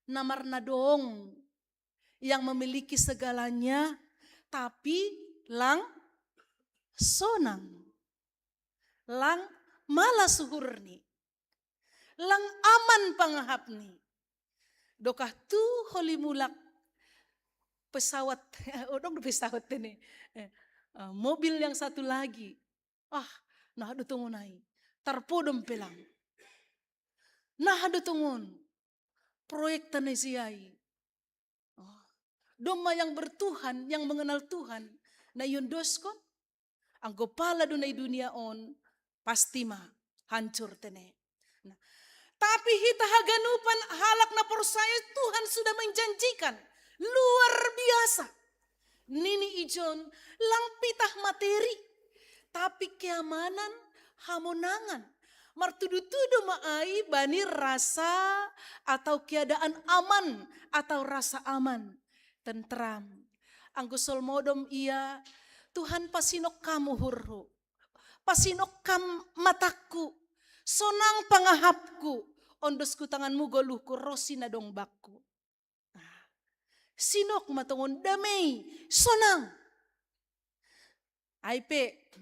na marnah dong, yang memiliki segalanya, tapi lang sonang, lang malas uhurni, lang aman pangahapni. Dokah tu holi mulak pesawat, oh dong pesawat tene, eh, eh, mobil yang satu lagi. Ah, nah do tongon ai, tarpodom pe lang. Nah do tongon, proyek tane siai. Oh. Domma yang bertuhan, yang mengenal Tuhan, na iondoskon, anggo pala do na i dunia on, pasti ma hancur tene. Nah, tapi hita haganupan halak na porsaya Tuhan sudah menjanjikan luar biasa. Nini ijon, lang pitah materi, tapi keamanan, hamonangan. Martudu-tudu ma ai bani rasa atau keadaan aman atau rasa aman, tentram. Anggo sol modom ia, Tuhan pasinok kam uhurhu, pasinok kam matangku, sonang pangahapku, ondosku tanganmu goluhku ro si na dong bakku. Nah, sinok ma tongon damei, sonang. Ai pe,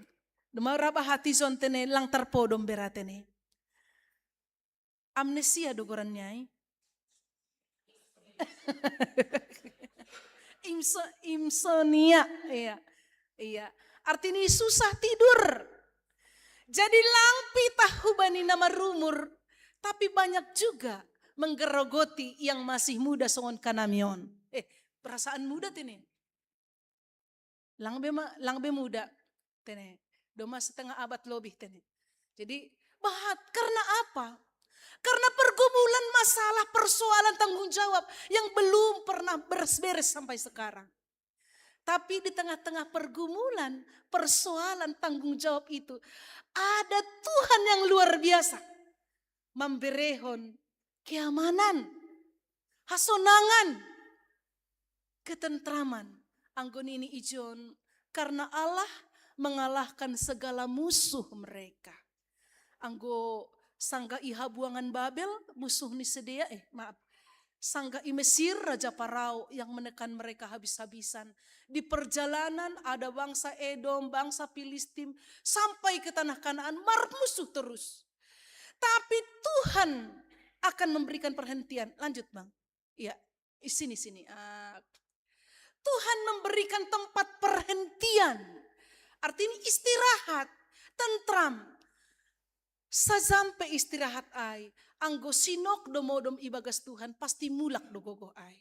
doma raba hati son tene lang tarpodom bera tene. Amnesia do goran ni ai. Imso, insomnia, iya. Iya. Artinya susah tidur. Jadi lang pitah hubani na marumur, tapi banyak juga menggerogoti yang masih muda songon kanamion. Eh, perasaan muda tene. Lang be ma, lang be muda tene. Doma setengah abad lebih tene. Jadi bahat karena apa? Karena pergumulan, masalah, persoalan, tanggung jawab yang belum pernah beres-beres sampai sekarang. Tapi di tengah-tengah pergumulan, persoalan, tanggung jawab itu, ada Tuhan yang luar biasa. Mamberehon keamanan, hasonangan, ketentraman. Anggo nini ijon, karena Allah mengalahkan segala musuh mereka. Anggo sanggah i habuangan Babel, musuh ni sidea, eh, maaf. Sanggah i Mesir, Raja Parao yang menekan mereka habis-habisan. Di perjalanan ada bangsa Edom, bangsa Filistin, sampai ke tanah Kanaan, marmusuh terus. Tapi Tuhan akan memberikan perhentian. Lanjut, Bang. Iya, di sini, sini. Ah, Tuhan memberikan tempat perhentian. Artinya istirahat, tentram. Sasam pe istirahat ai, anggo sinok do modom ibagas Tuhan, pasti mulak do gogoh ai.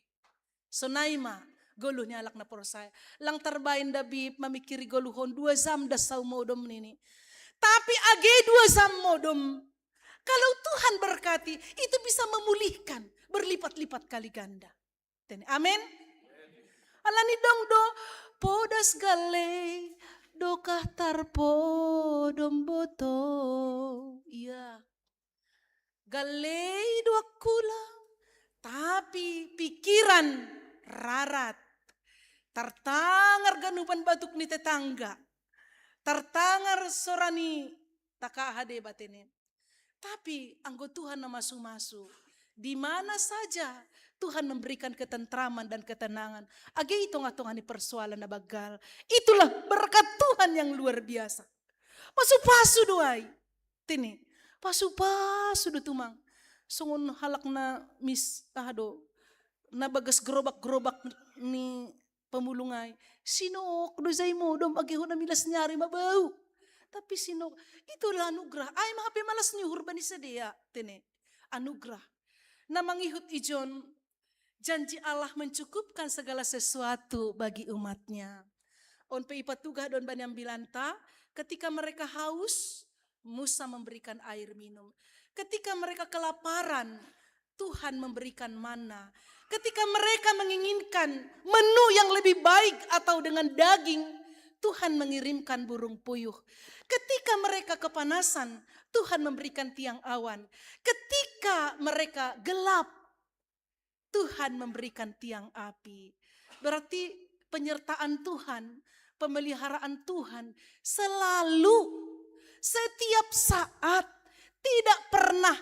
Sonai ma goluh ni halak na porsaya. Lang tarbaen da bip mamikiri goluhon dua jam das sau modom nini. Tapi age dua jam modom, kalau Tuhan berkati, itu bisa memulihkan berlipat-lipat kali ganda. Tene, amin. Alani dong do, podas gallei, dokah tarpodom boto. Iya. Gallei do angkula, tapi pikiran rarat. Tartangar ganupan batuk ni tetangga. Tartangar sora ni taka aha deba tene. Tapi anggo Tuhan na masu-masu, di mana saja Tuhan memberikan ketentraman dan ketenangan. Age i tongah-tongah ni persoalan na banggal. Itulah berkat Tuhan yang luar biasa. Pasu-pasu do ai. Tene, pasu-pasu do tumang. Songon halak na mis, aha do, na bagas gerobak-gerobak ni pamulung ai. Sinok do jai modom, age hona milas ni ari ma bau. Tapi sinok, itulah anugerah. Ai ma hape malas ni uhur bani sidea, tene. Anugerah. Na mangihut ijon, janji Allah mencukupkan segala sesuatu bagi umatnya. On pe ipatugah don bani ambilanta, ketika mereka haus, Musa memberikan air minum. Ketika mereka kelaparan, Tuhan memberikan manna. Ketika mereka menginginkan menu yang lebih baik atau dengan daging, Tuhan mengirimkan burung puyuh. Ketika mereka kepanasan, Tuhan memberikan tiang awan. Ketika mereka gelap, Tuhan memberikan tiang api. Berarti penyertaan Tuhan, pemeliharaan Tuhan selalu, setiap saat, tidak pernah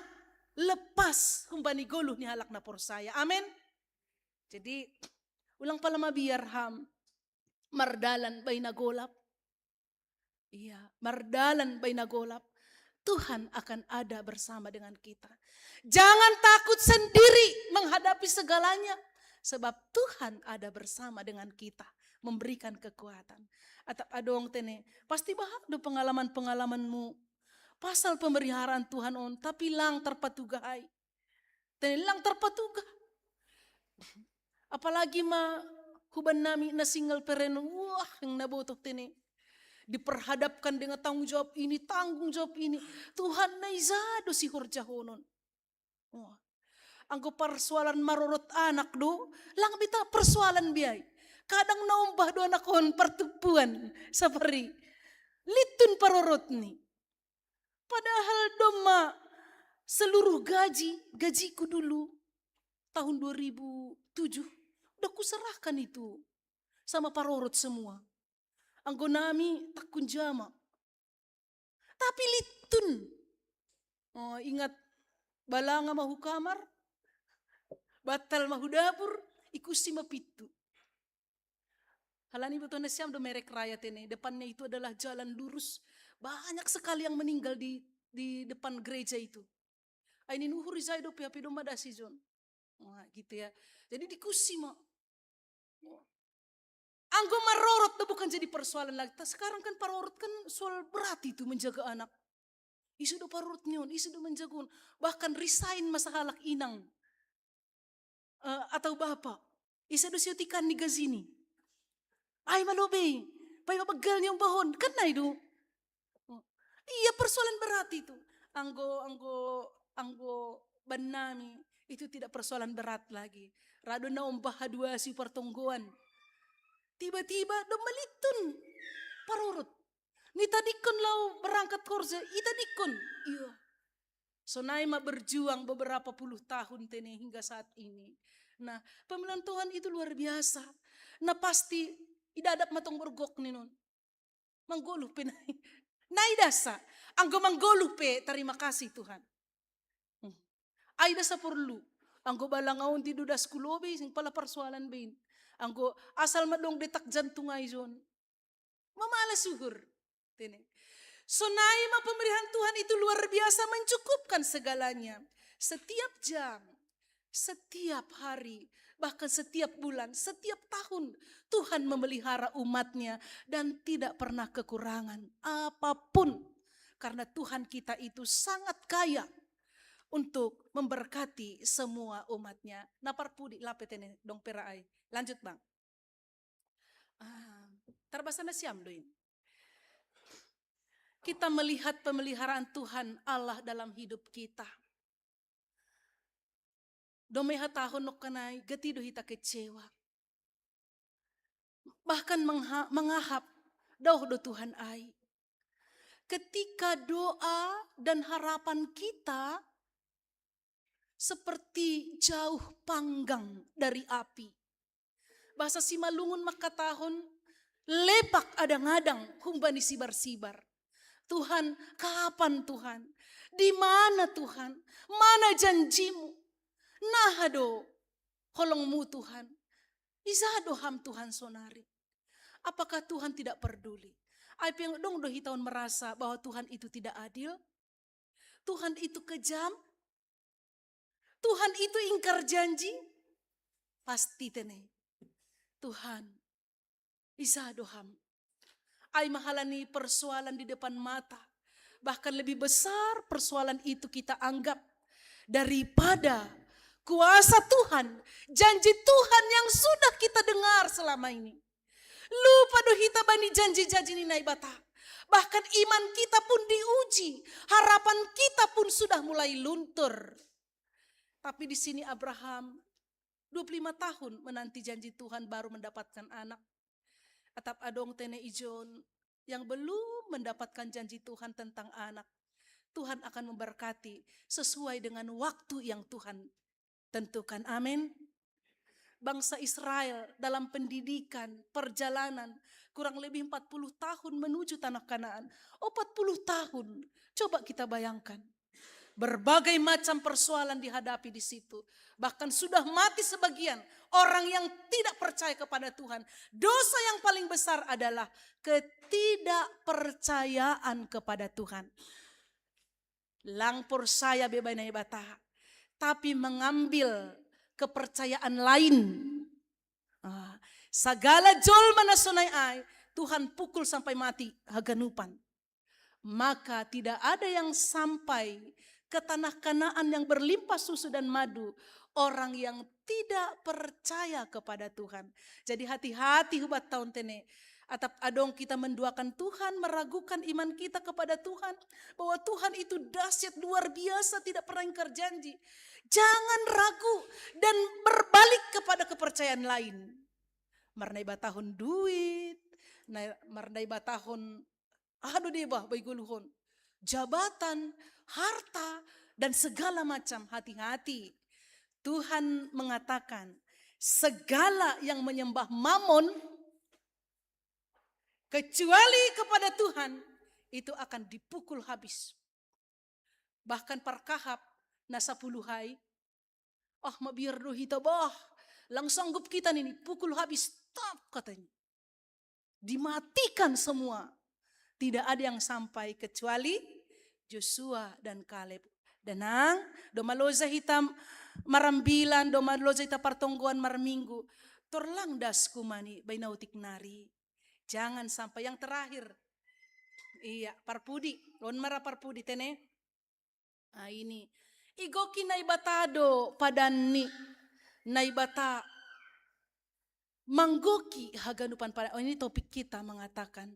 lepas humbani goluh ni halak na porsaya. Amin. Jadi, ulang pala mabiar ham mardalan baina golap. Iya, mardalan baina golap. Tuhan akan ada bersama dengan kita. Jangan takut sendiri menghadapi segalanya, sebab Tuhan ada bersama dengan kita, memberikan kekuatan. Atap adong tene, pasti bahak do pengalaman-pengalamanmu pasal pemeliharaan Tuhan on, tapi lang terpatugah ai. Tene lang terpatugah. Apalagi ma huban nami na single parent, wah, yang nabotoh tene. Diperhadapkan dengan tanggung jawab ini, tanggung jawab ini. Tuhan na izado sihorjahonon. Wah. Anggo persoalan marorot anak do, lang bita persoalan biai. Kadang na ombah do anak on partumpuan sapari. Litun parorot ni. Padahal doma seluruh gaji, gajiku dulu tahun dua ribu tujuh, udah kuserahkan itu sama parorot semua. Anggo nami takkun jama. Tapi litun. Oh, ingat balanga ma hu kamar, batal ma hu dapur, ikusi ma pintu. Halani butuh nasiam do merek raya tene, depannya itu adalah jalan lurus. Banyak sekali yang meninggal di di depan gereja itu. Ai ni nuhur izai do pihak pido madasi John. Wah, gitu ya. Jadi dikusi ma. Anggo marorot do bukan jadi persoalan lagi. Sekarang kan parorot kan soal berat itu menjaga anak. Isu do parorot nion, isu do menjagun. Bahkan resign masa halak inang. Uh, atau bapak. Isa do siotikan ni gazini. Ai malobei. Pai mabegal nion bahon. Kan nai do. Iya, persoalan berat itu. Anggo anggo anggo bannami itu tidak persoalan berat lagi. Rado na ombah haduasi partonggoan. Tiba-tiba do malitun parorot. Nitadikkon lau berangkat korja, itadikkon. Iya. Sonai ma berjuang beberapa puluh tahun tene hingga saat ini. Nah, pemilihan Tuhan itu luar biasa. Nah, pasti idadap matong bergok ninon. Manggoluh pe nai. Nai dasa. Anggo manggoluh pe, terima kasih Tuhan. Hmm. Ai dasa porlu. Anggo balangaon di dudas kulobe, sing pala persoalan bein. Anggo asal madong detak jantung ai John. Mamala suhur. Tene. Sonai ma pemerihan Tuhan itu luar biasa, mencukupkan segalanya. Setiap jam, setiap hari, bahkan setiap bulan, setiap tahun, Tuhan memelihara umatnya dan tidak pernah kekurangan apapun. Karena Tuhan kita itu sangat kaya untuk memberkati semua umatnya. Napar pudi lape tene dong pera ai. Lanjut bang. Ah, tarbasa nasiam do in. Kita melihat pemeliharaan Tuhan Allah dalam hidup kita. Dome hatahon nokkanai gati do hita kecewa. Bahkan mengha- mengahap, dauh do Tuhan ai. Ketika doa dan harapan kita seperti jauh panggang dari api. Bahasa Simalungun mangkatahon, lepak adang-adang humbani sibar-sibar. Tuhan, kapan Tuhan? Di mana Tuhan? Mana janjimu? Naha do holongmu Tuhan? Ija do ham Tuhan sonari? Apakah Tuhan tidak peduli? Ai pe dong do hita on merasa bahwa Tuhan itu tidak adil? Tuhan itu kejam? Tuhan itu ingkar janji? Pasti tene. Tuhan, ija do ham? Ai mahalani persoalan di depan mata. Bahkan lebih besar persoalan itu kita anggap daripada kuasa Tuhan, janji Tuhan yang sudah kita dengar selama ini. Lupa do hita bani janji-janji ni Naibata. Bahkan iman kita pun diuji. Harapan kita pun sudah mulai luntur. Tapi di sini Abraham dua puluh lima tahun menanti janji Tuhan, baru mendapatkan anak. Atap adong tene ijon yang belum mendapatkan janji Tuhan tentang anak. Tuhan akan memberkati sesuai dengan waktu yang Tuhan tentukan. Amin. Bangsa Israel dalam pendidikan, perjalanan kurang lebih empat puluh tahun menuju tanah Kanaan. Empat puluh tahun. Coba kita bayangkan. Berbagai macam persoalan dihadapi di situ. Bahkan sudah mati sebagian orang yang tidak percaya kepada Tuhan. Dosa yang paling besar adalah ketidakpercayaan kepada Tuhan. Lang percaya be bani Naibata, tapi mengambil kepercayaan lain. Ah, sagala jolma na sonai ai, Tuhan pukul sampai mati haganupan. Maka tidak ada yang sampai ke tanah Kanaan yang berlimpah susu dan madu, orang yang tidak percaya kepada Tuhan. Jadi hati-hati hubat taon tene. Atap adong kita menduakan Tuhan, meragukan iman kita kepada Tuhan, bahwa Tuhan itu dahsyat, luar biasa, tidak pernah ingkar janji. Jangan ragu dan berbalik kepada kepercayaan lain. Mar Naibatahon duit, na-, mar Naibatahon, aduh deh bah, baigoluhon. Jabatan, harta, dan segala macam, hati-hati. Tuhan mengatakan, segala yang menyembah mamon kecuali kepada Tuhan, itu akan dipukul habis. Bahkan parkahap na sapuluh ai, ah, mabiar do hita bah, lang sanggup kita nini, pukul habis, stop katanya. Dimatikan semua. Tidak ada yang sampai kecuali Joshua dan Kaleb. Danang, do maloja hita marambilan, do maloja hita partonggoan marminggu. Torlang das kumani baina utik nari. Jangan sampai yang terakhir. Iya, parpudi. Lon mara parpudi tene. Ah, ini. Igoki Naibata do padanni. Naibata manggoki haganupan pada. Oh, ini topik kita mengatakan.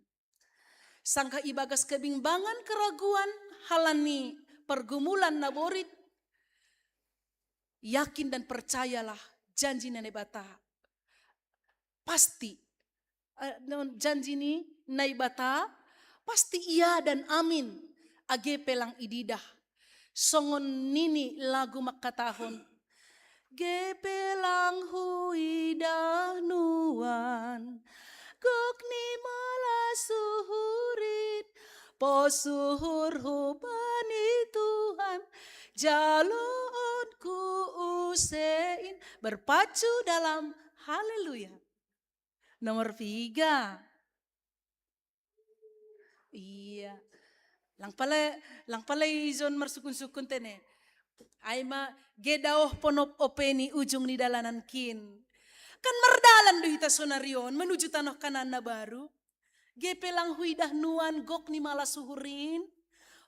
Sangka ibagas kebimbangan, keraguan, halani pergumulan naborit, yakin dan percayalah janji Naibata. Pasti. Eh, non janji ni Naibata, pasti iya dan amin. Age pelang ididah. Songon nini lagu mangkatahon. Gepelang huidah nuan, gok ni mala suhurin, pos suhur hubani Tuhan, jaloon ku usein, berpacu dalam haleluya. Nomor tiga. Iya. Lang pala, lang pala ijon marsukun-sukun tene. Ai ma, gedaoh ponop openi ujung ni dalanankin. Kan mardalan do hita sonarion menuju tanah Kanaan na baru. Gepelang huidah nuan gok ni mala suhurin.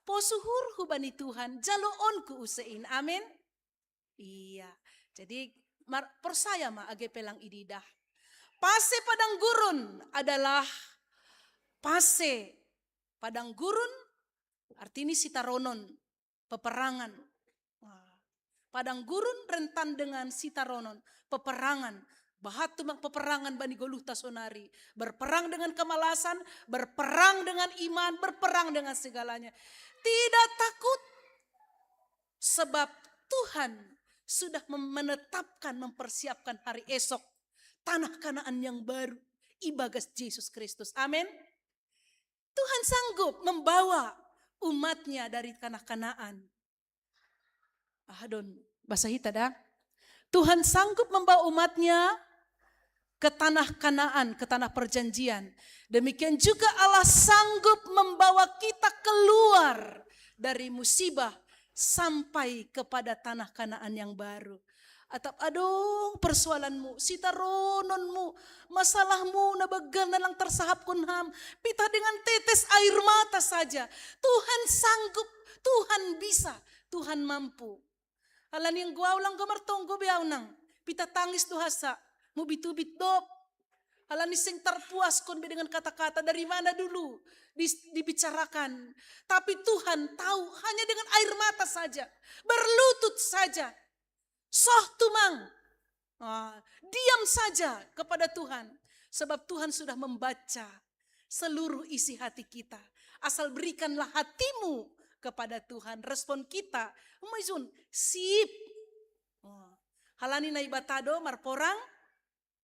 Pos suhur hubani Tuhan, jaloon ku usein. Amin. Iya. Jadi mar-, percaya ma age pelang ididah. Pase padang gurun adalah pase padang gurun, artinya sitaronon, peperangan. Padang gurun rentan dengan sitaronon, peperangan. Bahat tumang peperangan bani goluhta sonari. Berperang dengan kemalasan, berperang dengan iman, berperang dengan segalanya. Tidak takut, sebab Tuhan sudah menetapkan, mempersiapkan hari esok, tanah Kanaan yang baru, ibagas Yesus Kristus. Amin. Tuhan sanggup membawa umatnya dari tanah Kanaan. Adon, bahasa hita dah. Tuhan sanggup membawa umatnya ke tanah Kanaan, ke tanah perjanjian. Demikian juga Allah sanggup membawa kita keluar dari musibah sampai kepada tanah Kanaan yang baru. Atap adong persoalanmu, sitarononmu, masalahmu na banggal na lang tarsahapkon ham, pitah dengan tetes air mata saja. Tuhan sanggup, Tuhan bisa, Tuhan mampu. Halani anggo au lang martonggo be au nang, pitah tangis do hasa, mubit-ubit do. Halani seng terpuaskon be dengan kata-kata dari mana dulu dis-, dibicarakan. Tapi Tuhan tahu hanya dengan air mata saja, berlutut saja. Soh tumang. Ah, diam saja kepada Tuhan. Sebab Tuhan sudah membaca seluruh isi hati kita. Asal berikanlah hatimu kepada Tuhan. Respon kita, "Uma izun, sip." Oh. Halani Naibata do marporang.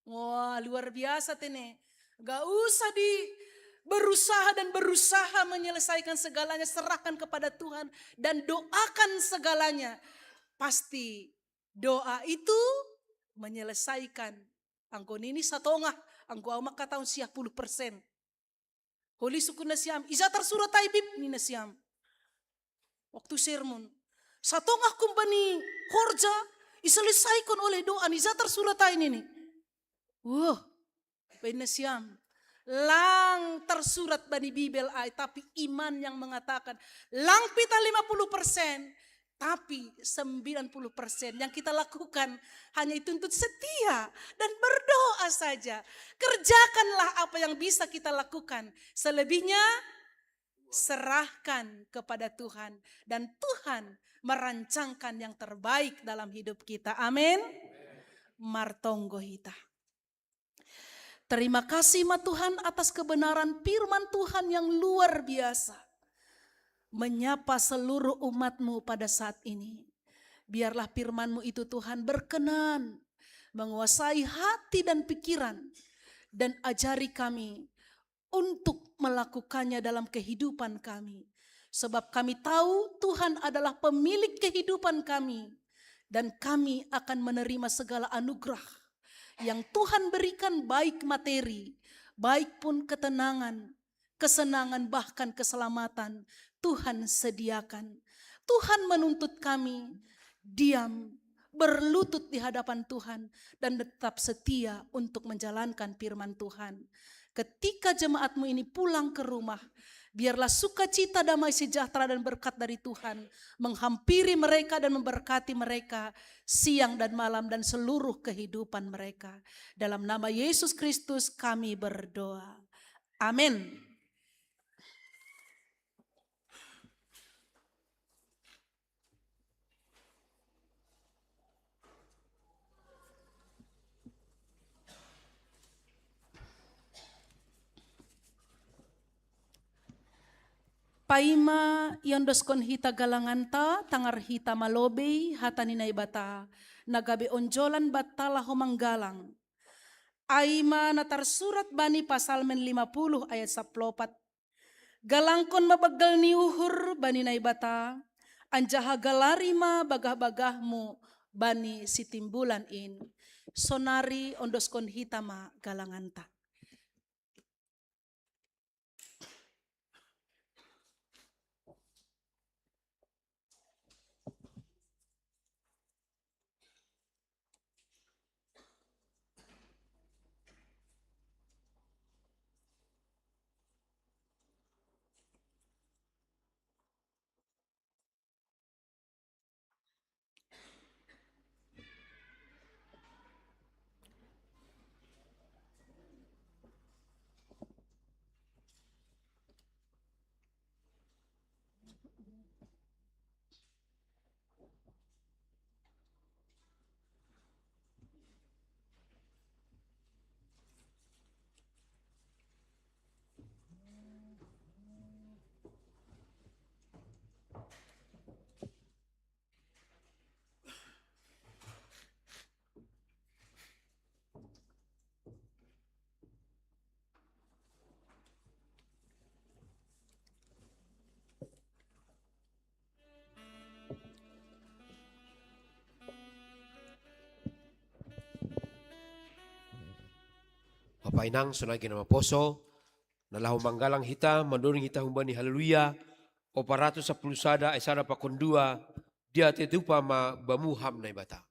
Wah, luar biasa tene. Gak usah di berusaha dan berusaha menyelesaikan segalanya, serahkan kepada Tuhan dan doakan segalanya. Pasti doa itu menyelesaikan. Angko nini satongah, angko au maka tahun sia puluh persen. Holi sukun nasiam, "Ija tarsurat ai Bib?" nina siam. Waktu sermon. "Satongah kum bani horja, iselesaikon oleh doa, ija tarsurat ai?" nini. Wah, baina siam. Lang tersurat bani Bibel ai, tapi iman yang mengatakan, lang pita lima puluh persen, tapi sembilan puluh persen yang kita lakukan hanya dituntut setia dan berdoa saja. Kerjakanlah apa yang bisa kita lakukan. Selebihnya serahkan kepada Tuhan. Dan Tuhan merancangkan yang terbaik dalam hidup kita. Amin. Martonggo hita. Terima kasih ma Tuhan atas kebenaran firman Tuhan yang luar biasa. Menyapa seluruh umat-Mu pada saat ini. Biarlah firman-Mu itu Tuhan berkenan menguasai hati dan pikiran dan ajari kami untuk melakukannya dalam kehidupan kami. Sebab kami tahu Tuhan adalah pemilik kehidupan kami dan kami akan menerima segala anugerah yang Tuhan berikan, baik materi, baik pun ketenangan, kesenangan, bahkan keselamatan Tuhan sediakan. Tuhan menuntut kami diam, berlutut di hadapan Tuhan dan tetap setia untuk menjalankan firman Tuhan. Ketika jemaat-Mu ini pulang ke rumah, biarlah sukacita, damai sejahtera dan berkat dari Tuhan menghampiri mereka dan memberkati mereka siang dan malam dan seluruh kehidupan mereka. Dalam nama Yesus Kristus kami berdoa. Amin. Paima iondoskon hita galanganta, tangar hita ma lobei hata ni Naibata, na gabe onjolan banta laho manggalang. Ai ma na tarsurat bani Pasalmen lima puluh ayat saplopat. Galangkon ma banggal ni uhur bani Naibata, anjaha galari ma bagah-bagahmu bani sitimbulan in. Sonari ondoskon hita ma galanganta. Bapa inang, sonai gena maposo, na laho manggalang hita, mandoding hita humbani Haleluya, opat ratus sapuluh sada, ayat sada pakon dua, dia tetupa ma bamu ham Naibata.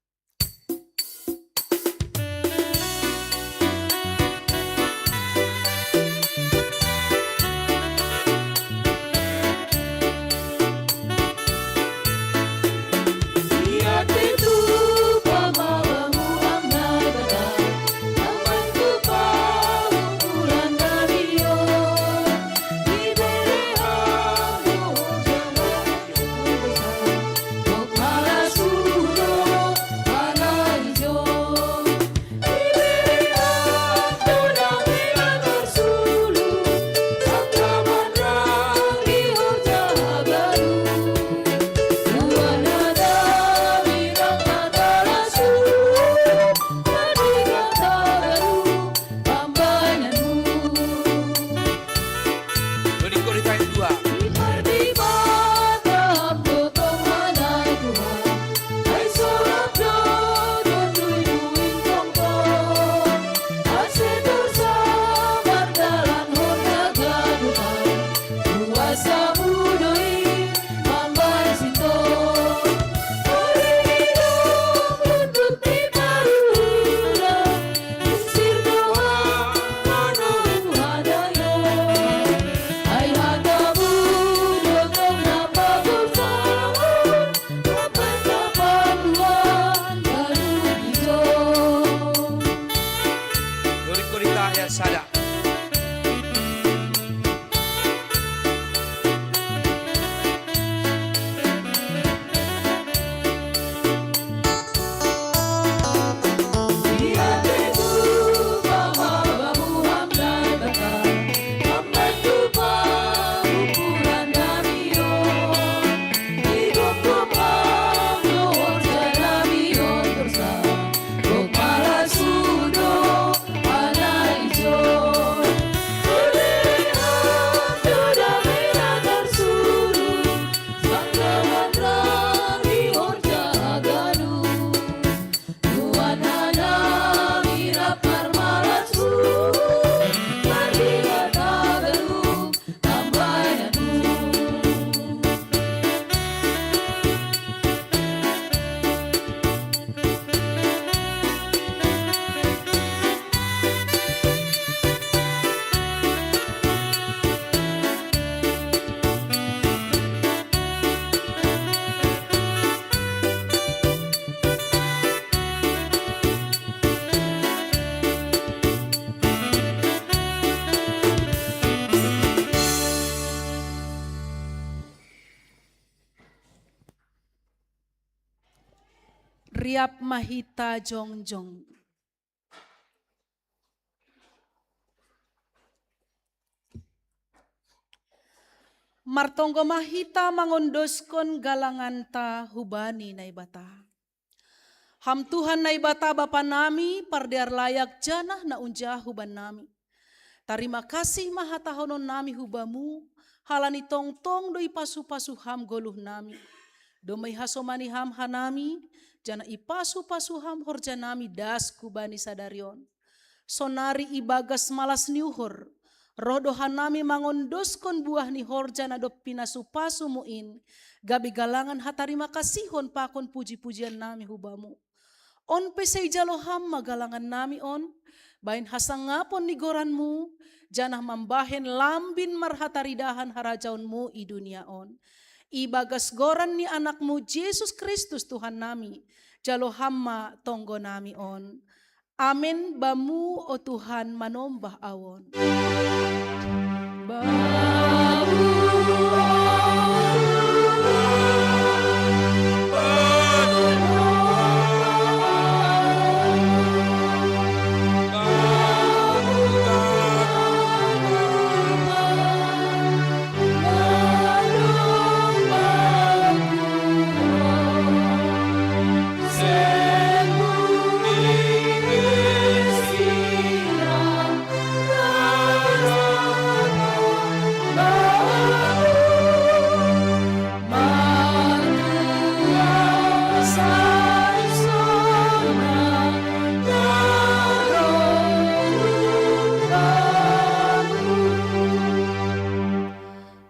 Riap ma hita jongjong. Martonggo ma hita mangondoskon galanganta hubani Naibata. Ham Tuhan Naibata Bapa nami, pardear layak janah na unjah huban nami. Tarima kasih ma hatahonon nami hu Bamu, halani tongtong do ipasu-pasu Ham goluh nami. Domma ihasomani Ham hanami, janah ipasu-pasu Ham horja nami das hubani sadari on. Sonari ibagas malas ni uhur, roh do hanami mangondoskon buah ni horja na dob pinasu-pasuMu in, gabe galangan hatarima kasihon pakon puji-pujian nami hu Bamu. On pe sai jalo Ham ma galangan nami on, bahen hasangapon ni goranMu, janah mambahen lambin marhataridahan harajaonMu i dunia on. Ibagas goran ni AnakMu Jesus Kristus Tuhan nami, jalo Ham ma tonggo nami on. Amen. Bamu, o Tuhan, manombah ahu on.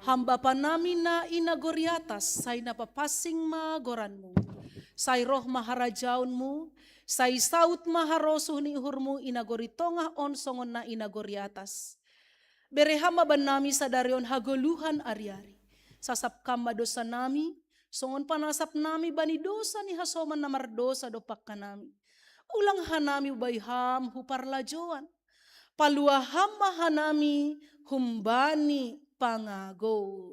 Ham Bapa nami na i nagori atas, sai na papansing ma goranMu. Sai roh ma harajaonMu, sai saud ma harosuh ni uhurMu i nagori tongah on songon na i nagori atas. Bere Ham ma bannami sadari on hagoluhan ari-ari. Sasap Kam ma dosa nami, songon panasap nami bani dosa ni hasoman na mardosa dompak hanami. Ulang hanami hubai Ham hu parlajouan. Palua Ham ma hanami humbani pangagou.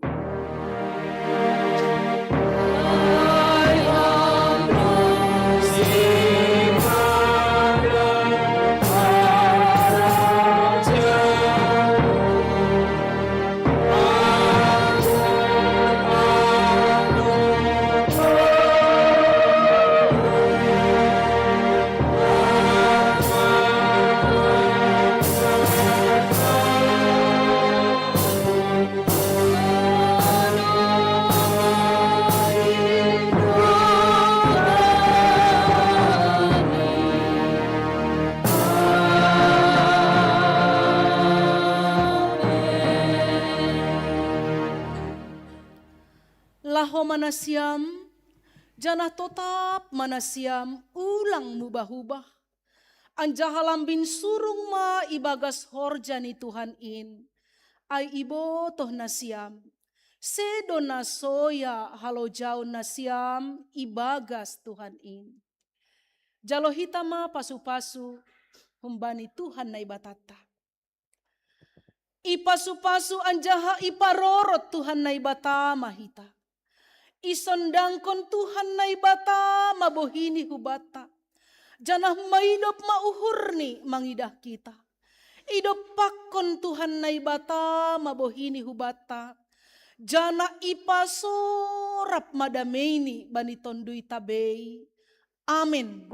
Laho ma nasiam, janah totap ma nasiam, ulang mubah-ubah. Anjaha lambin surung ma ibagas horja ni Tuhan in. Ai ibotoh nasiam, sedo na soya halojaon nasiam ibagas Tuhan in. Jalo hita ma pasu-pasu humbani Tuhan Naibatanta. Ipasu-pasu anjaha iparorot Tuhan Naibata ma hita. Isondangkon Tuhan Naibata ma bohini hubanta, janah maidop ma uhurni mangidah kita. Idompakkon Tuhan Naibata ma bohini hubanta, janah ipasorap ma dameini bani tonduyta bei. Amen.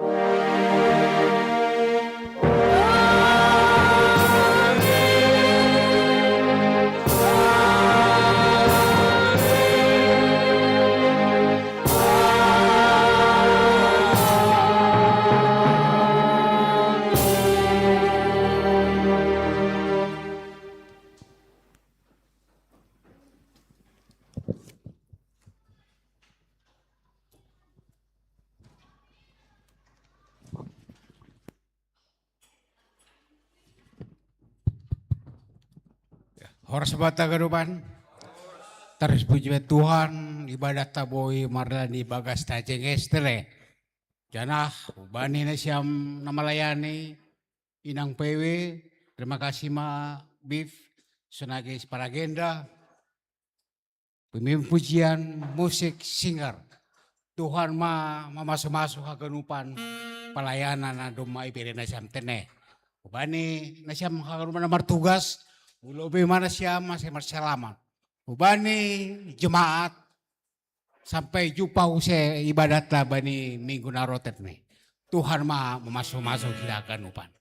Horas banta ganupan. Tarpuji Tuhan, ibadatta boi mardalan di bagas tajenges tere. Janah ubani nasiam na malayani, inang P W, terima kasih ma Bif, sonai paragenda, pemimpin pujian, musik, singer. Tuhan ma mamasu-masu haganupan palayanan na domma ibere nasiam tene. Ubani nasiam haganupan na martugas, ulo be ma nasiam mase marsalamat. Ubani jemaat sampai jumpa use ibadat na bani minggu na rotet ni. Tuhan ma mamasu-masu hita haganupan.